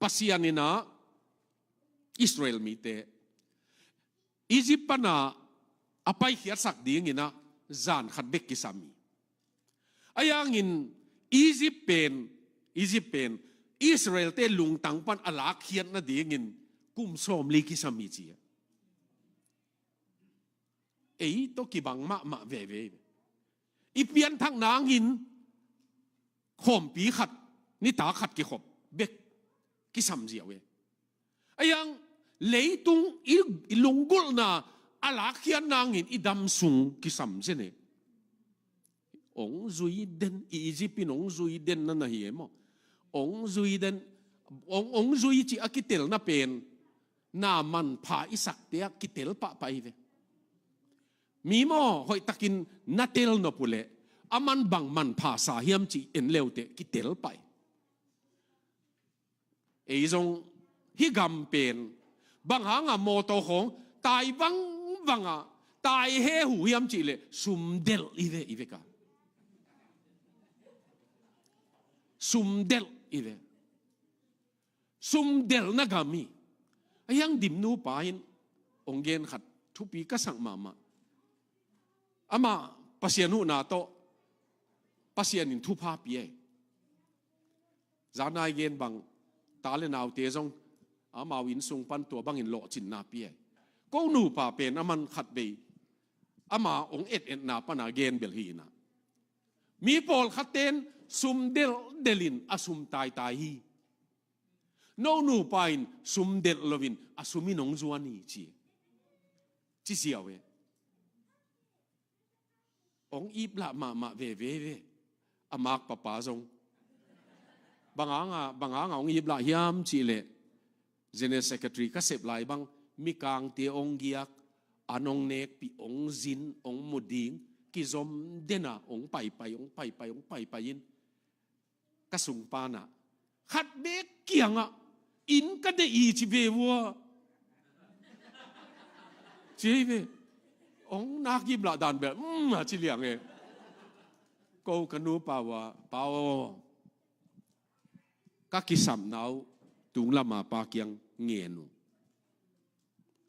Pasian inah Israel mite Egypt pana a paikhiatsak dinginah zan khat bek kisam hi. Ahi hangin Egypt pen, Egypt pen Israelte lungtang pan a lakkhiat nadingin kum sawmli kisam hi ci a. Ei tawh kibang mahmah veve. I pianthak nangin khawmpi khat, nitak khat kikhop bek kisam ziau e. Ahi hang leitung i, i lunggulhna a lakkhiat nangin i dam sung kisam zen e. Ong zui den, i Egypt in ong zui den na na hi e maw. Ong zui den, ong, ong zui cih a kitelna pen na manpha i sakte ah kitel pahpah hi ve. Mi maw, hoihtakin na tel nop uh leh, a man bang manpha sa hiam cih en leuteh kitel pah hi. Ei zong hih gam pen bang hanga mawtaw khawng tai vangvanga tai hehu hiam cihleh, sumdelh hi ve, hi ve ka. Sumdelh hi ve. Sumdelhna gam hi. Ahi hang Dimnu pa in ong gen khat thupi ka sak mahmah. Amah Pasian huhna tawh Pasian in thupha pia hi. Zanai gen bang, ta le naute zong amau inn sung pan tua bangin lawhcinna pia hi. Ko nupa pen aman khatvei ama ong et-etna pana gen bel hi inah, mi pawlkhatten sum delhdelhin a sum taitai hi. No nupa in sum delh loin a sum in ong zuan hi ci, ci ziau e. Ong iplah mahmah veve ve. A mak papa zong bang hanga, bang hanga ong iplah hiam cihleh, General Secretary ka sep lai bang, mikangte ong giak, an ong nekpih, ong zin, ong mu ding kizom dena ong paipai, ong paipai, ong paipai in ka sungpanah khat bek kiangah, inn ka deih hi ci ve ua. Ci hi ve. Ong nak iplah dan bel, mm, a ci liang e. Ko ka nupa ua, pa aw, ka kisapna uh tung lama pa kiang ngen uh.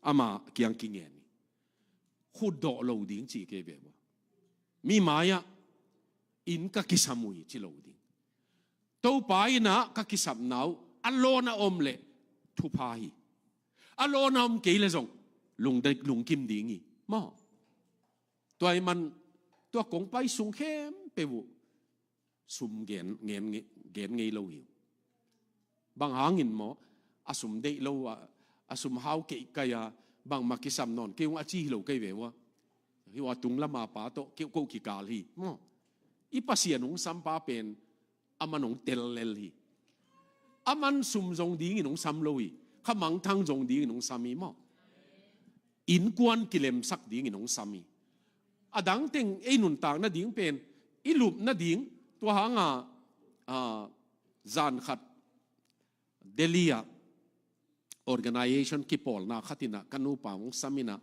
Ama kiang kingen hi. Khutdawh lo ding ci kei ve ua. Mi mai-ah inn ka kisam uh hi ci lo ding. Topa innah ka kisapna uh a lawn a om leh thupha hi. A lawn a om kei le zong lungde-, lungkim ding hi. Maw. Tua ahih man tua kong pai sung khempeuh uh sum gen, gen, gen ngei lo hi. Bang hangin maw, a sum deih lo a, a sum hau keihkai a, bangmah kisam nawn kei ung a ci hi lo kei ve ua. Hi ua, tung lama pa tawh kei ko kikal hi maw. I Pasian ong sam pa pen aman ong tel lel hi. Aman sum zong dingin ong sam lo hi. Kha mangthang zong dingin ong sam hi maw. Innkuan kilemsak dingin ong sam hi. A dangteng ei nuntak nading pen, i lup nading, tua hanga, a, zan khat Delhi ah organization kipawlna khat inah ka nupa ong sam inah,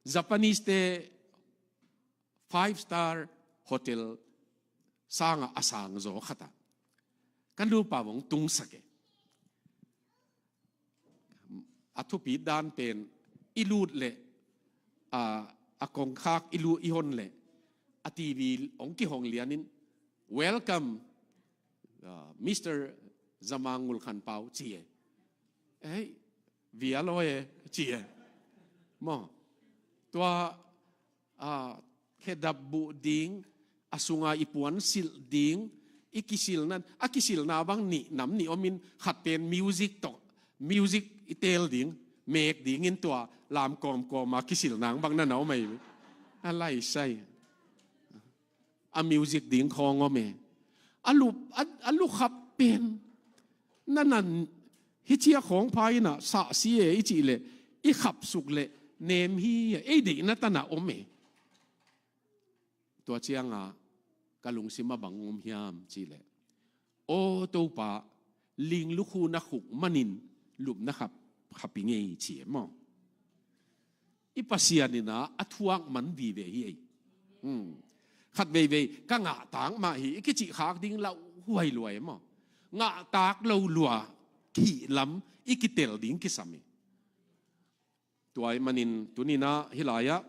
Japanese te five star hotel sangah a sang zaw khatah ka nupa bang tungsak e. A thupit dan pen i lut leh, a, a kongkhak i lut i hon leh a T V hong kihong lianin, "Welcome, uh, Mister Zamang Ngul Khan Pau," ci e. "Ei, vial aw e," ci e. Maw, tua, a, khedap buh ding, a sunga i puan silh ding, i kisilhna, a kisilhna bang nih nam nih omin, khat pen music tawh, music i teel ding, mek dingin tua lam kawmkawma kisilhna bang na na om ahi. A laisai. A music ding khawng om e. A lu, a, a lukhap pen. Na nan hi cia khawng pha inah sah si e i cih leh, i khapsuk leh nem hi a, ei deihna tanah om e. Tua cianga ka lungsim a bang om hiam cih leh, "Aw Topa, ling lukhu na khuk manin lupna khap, khap i ngei," ci e maw. I Pasian inah a thuak man vive hi ei. Hmm. Khat veivei ka ngahtak mah hi i kicih khak ding lauhuai lua e maw. Ngahtak lo lua hih lam i kitel ding kisam e. Tua ahih manin tuninah hih lai-ah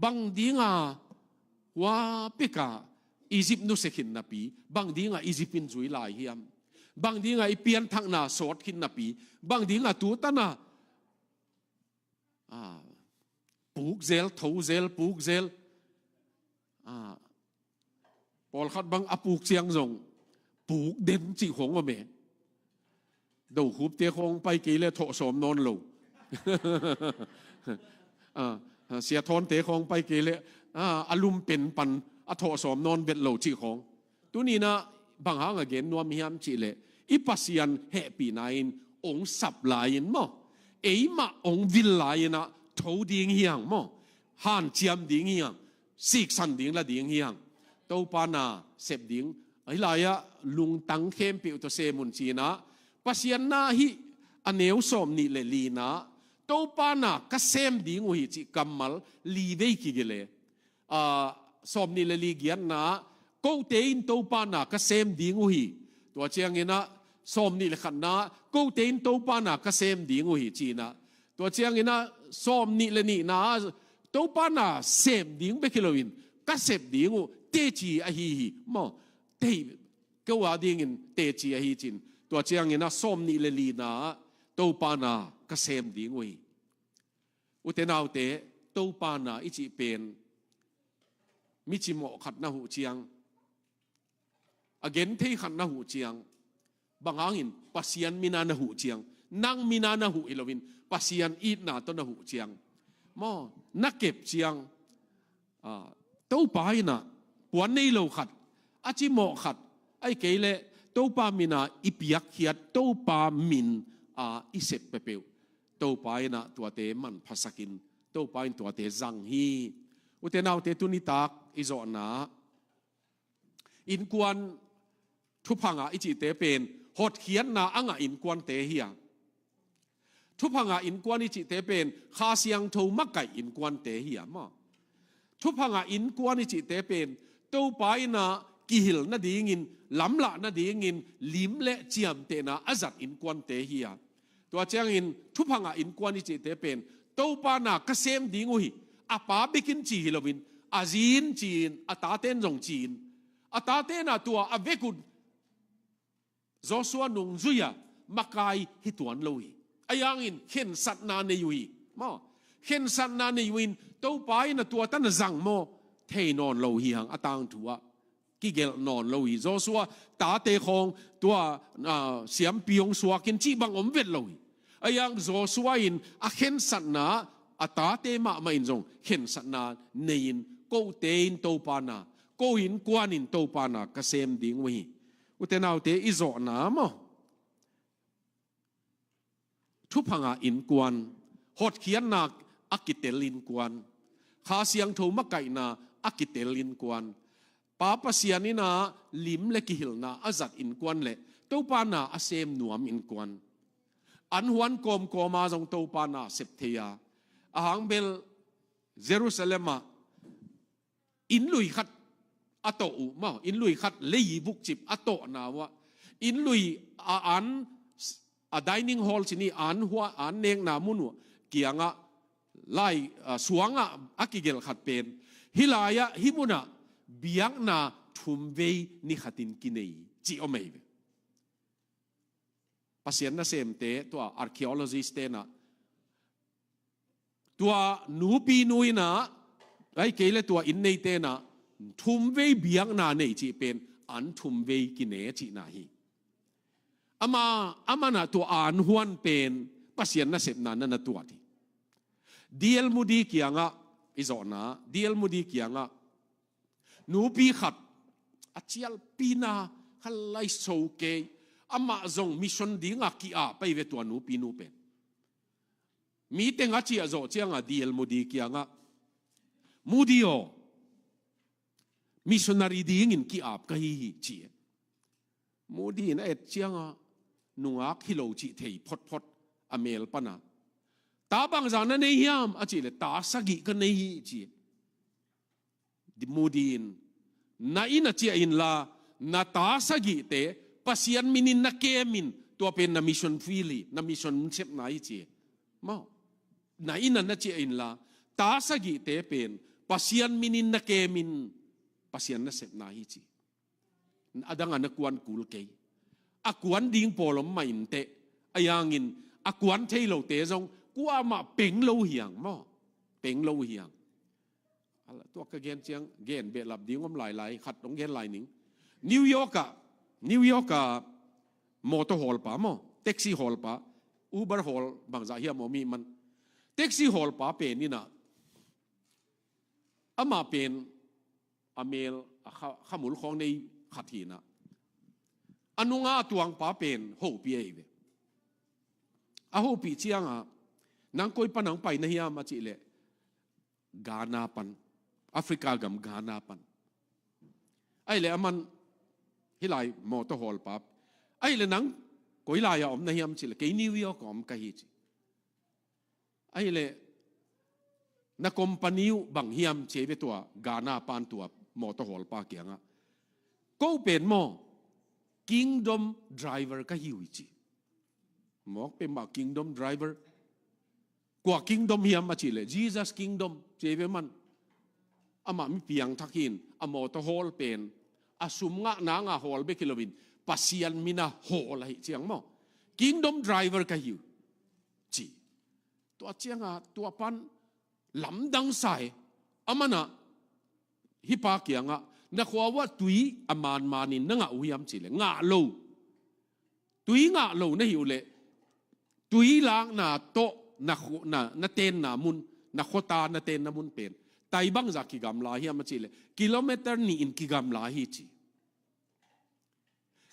bang dinga hua peka Egypt nusia khin napi, bang dinga Egypt in zui lai hiam? Bang dinga i pianthakna sawt khin napi, bang dinga tu tana, a, puk zel, tho zel, puk zel, a, pawlkhat bang a puk ciang zong puk den cih khawng om e. Dokhupte khawng pai kei leh thawh sawm nawn lo. A, siathawnte khawng pai kei leh, a, a lum pen pan a thawh sawm nawn vet lo cih khawng. Tuninah bang hanga gen nuam hiam cih leh, i Pasian hehpihna in ong sap lai-in maw, eimah ong vil lai-inah tho ding hi hang maw, hanciam ding hi hang, siksan ding la ding hi hang. Topa na sep ding, ahi lai-ah lungtang khempeuh tawh sem un cinah, Pasian na hih a neu sawm nih le lina, "Topa na ka sem ding uh hi," cih kammal li vei kigel e. A, sawm nih le li giatna, "Kote in Topa na ka sem ding uh hi." Tua cianginah sawm nih le khatna, "Kote in Topa na ka sem ding uh hi," cinah. Tua cianginah sawm nih le nihna, "Topa na sem ding bek hi loin ka sep ding uh teci ahi hi," maw. Tei, ko a dingin teci ahi cin. Tua cianginah sawm nih le lina, "Topa na ka sem ding uh hi." Ute naute, Topa na i cih pen mi cimawh khat na huh ciang, a genthei khat na huh ciang, bang hangin Pasian mina na huh ciang, nang mina na huh hi loin Pasian itna tawh na huh ciang, maw, na kep ciang, a, Topa inah puan nei lo khat, a cimawh khat, ahih kei leh Topa mina i piakkhiat, Topa min a i sep peuhpeuh, Topa inah tuate manphasakin, Topa in tuate zang hi. Ute naute, tunitak i zawhna innkuan, thuphanga i cihte pen hotkhiatna a ngah innkuante hi a. Thuphanga innkuan i cihte pen Kha Siangtho makaih innkuante hi a maw. Thuphanga innkuan i cihte pen Topa inah kihil nadingin, lamlah nadingin, lim le ciamtehna a zat innkuante hi a. Tua ciangin thuphanga innkuan i cihte pen Topa na ka sem ding uh hi, a pa bekin ci hi loin, a zi in ci-in, a taten zong ci-in, a tate na tua a vekun Joshua nungzui-a makai hi tuan lo hi. Ahi hangin khensatna nei uh hi. Maw, khensatna nei uh in Topa inah tua tana zang maw, thei nawn lo hi hang, a tangthu ah kigelh nawn lo hi. Joshua tate khawng tua, a, siampi hong suakin cih bang om vet lo hi. Ahi hang Joshua in a khensatna, a tate mahmah in zong khensatna nei-in, "Kote in Topa na, ko innkuan in Topa na ka sem ding uh hi." Ute naute, i zawhna maw, thuphanga innkuan, hotkhiatna a kitel innkuan, Kha Siangtho makaihna a kitel innkuan, Pa Pasian inah lim le kihilna a zat innkuan le Topa na a sem nuam innkuan, an huan kawmkawma zong Topa na sep thei a, a hang bel Jerusalem ah inn lui khat a tawh uh maw, inn lui khat lei bukcip a tawhna uh ah, inn lui a an, a dining hall ci ni, an hua, an nekna mun uh kiangah lai, a, suangah a kigelh khat pen, hih lai-ah, hih munah biakna thumvei ni khatin kinei ci om ahi ve. Pasian nasemte, tua archaeologist tenah, tua nupi nu innah, ahih kei leh tua inn nei tenah, thumvei biakna nei cih pen an thumvei kine cihna hi. Ama, amanah tua an huan pen Pasian nasepna na na tuat hi. D L Moody kiangah, i zawhna, D L Moody kiangah nupi khat a cialpina kha lai so kei, amah zong mission dingah ki-ap ahi ve tua nupi nu pen. Mi teng a ciah zawh ciangah D L Moody kiangah, "Moody aw, missionary dingin ki-ap ka hi hi," ci. Moody in a et ciangah nungak hi lo cih thei photphot a mel pana, "Ta bangzah na nei hiam?" a cih leh, "Ta sagih ka nei hi," ci. Moody in, "Na inn ah ciah inla, na ta sagihte Pasian minin na kem in, tua pen na mission field hi, na mission sepna hi," ci. Maw, na inn ah na ciah inla, ta sagihte pen Pasian minin na kem in, Pasian nasepna hi, ci. A dang a na kuan kul kei. A kuan ding pawl om mah inteh. A yangin a kuan thei lote zong kuamah peng lo hiang maw. Peng lo hiang. Ala, tua ka gen ciang, gen behlap ding om lailai, khat hong gen lai ning. New York ah, New York ah, motor hawlpa maw, taxi hawlpa, Uber hawl bangzah hiam om hi man. Taxi hawlpa pen innah, amah pen a mel, a kha, khamul khawng nei khat hinah, a nunga a tuangpa pen hopih ahi ve. A hopih ciangah, "Nang koi pan hong pai na hiam?" a cih leh, "Ghana pan, Africa gam Ghana pan." Ahih leh aman, "Hih lai motor hawlpa." Ahih leh, "Nang koi lai-ah om na hiam?" cih leh, "Kei New York ah om ka hi," ci. Ahih leh, "Na company uh bang hiam?" ci ve tua Ghana pan tua motor hawlpa kiangah. "Ko pen maw, Kingdom Driver ka hi uh hi," ci. Mawk pen mah Kingdom Driver. "Kua Kingdom hiam?" a cih leh, "Jesus Kingdom," ci ve man. Amah mi piangthak hi-in, a motor hawl pen a sum ngah nanga hawl bek hi loin, Pasian mina hawl ahi ciang maw, "Kingdom Driver ka hi uh," ci. Tua ciangah tua pan lamdang sa hi. Amanah, hih pa kiangah, "Na khua uah tui a manmanin na ngah uh hiam?" cih leh, "Ngah lo." Tui ngah lo na hi uh leh, tui lakna tawh na khu-, na, na tenna mun, na khuata na tenna mun pen, tai bangzah kigamla hiam a cih leh, kilometer nih in kigamla hi, ci.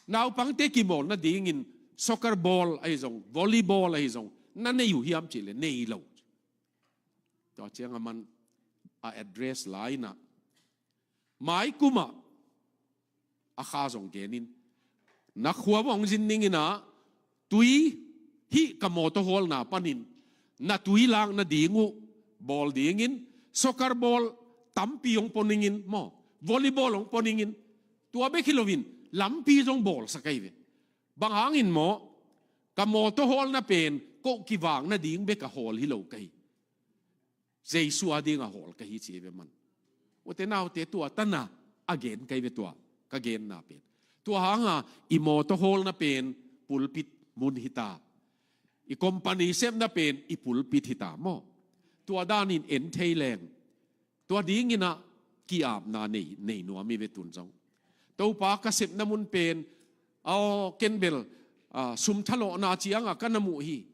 Naupangte kimawl nadingin soccer ball ahi zong, volleyball ahi zong, na nei uh hiam cih leh, nei lo. Tua ciang a man a address lai-inah, mai kumah a kha zong genin, na khua bang zin ninginah, tui hih ka mawtaw hawlna panin na tui lak nading uh bawl dingin, soccer ball tampi hong pua ningin maw, volleyball hong pua ningin, tua bek hi loin lampi zong bawlsak ahi ve. Bang hangin maw, ka mawtaw hawlna pen ko kivak nading bek a hawl hi lo ka hi. Jesu a ding a hawl ka hi ci ve man. Ute naute, tua tana a gen ka hi ve tua, ka genna pen. Tua hanga i mawtaw hawlna pen pulpit mun hi ta. I company sepna pen i pulpit hi ta maw. Tua danin en thei leng. Tua dinginah ki-apna nei, nei nuam hi ve tun zong. Topa ka sepna mun pen, aw, ken bel, a, sum thalawhna ciangah ka na muh hi.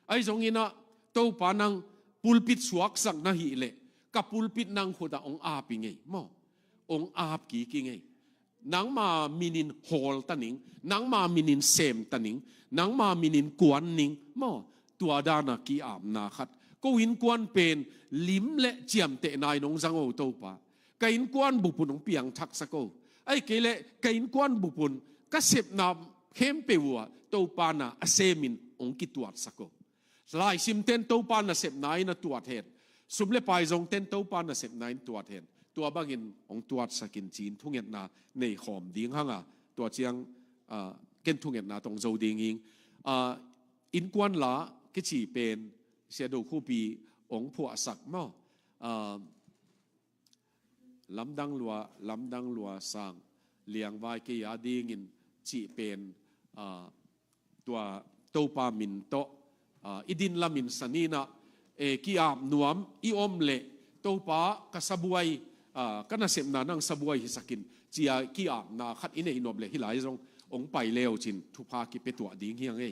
Ahi zonginah Topa nang pulpit suaksak na hih leh, ka pulpit nang khutah hong ap hi ngei maw. Hong ap kik hi ngei. Nangma minin hawl ta ning, nangma minin sem ta ning, nangma minin kuan ning maw. Tua dana ki-apna khat. Ko innkuan pen lim le ciamtehna in hong zang o Topa. Ka innkuan bupun hong piangthaksak o. Ahi kei leh ka innkuan bupun ka sepna khempeuh uh ah Topa na a semin hong kituatsak o. Laisimten Topa nasepna in a tuat hen. Sum le pai zongten Topa nasepna in tuat hen. tua bangin hong tuatsakin ci-in thungetna nei khawm ding hanga, tua ciang, ah, ken thungetna tawh hong zo ding ing. Ah, innkuan la kici pen Sia Do Khup in hong phuahsak maw. Ah, lamdang lua, lamdang lua sang liangvai kei a dingin cih pen, ah, tua Topa min tawh, ah, i din lamin saninah, eh, ki-ap nuam i om leh Topa ka sabuai, ah, ka nasepna nang sabuai hisakin cia ki-apna khat i neih nop leh hih lai zong hong pai leucin thupha kipia tuah ding hi hang ei.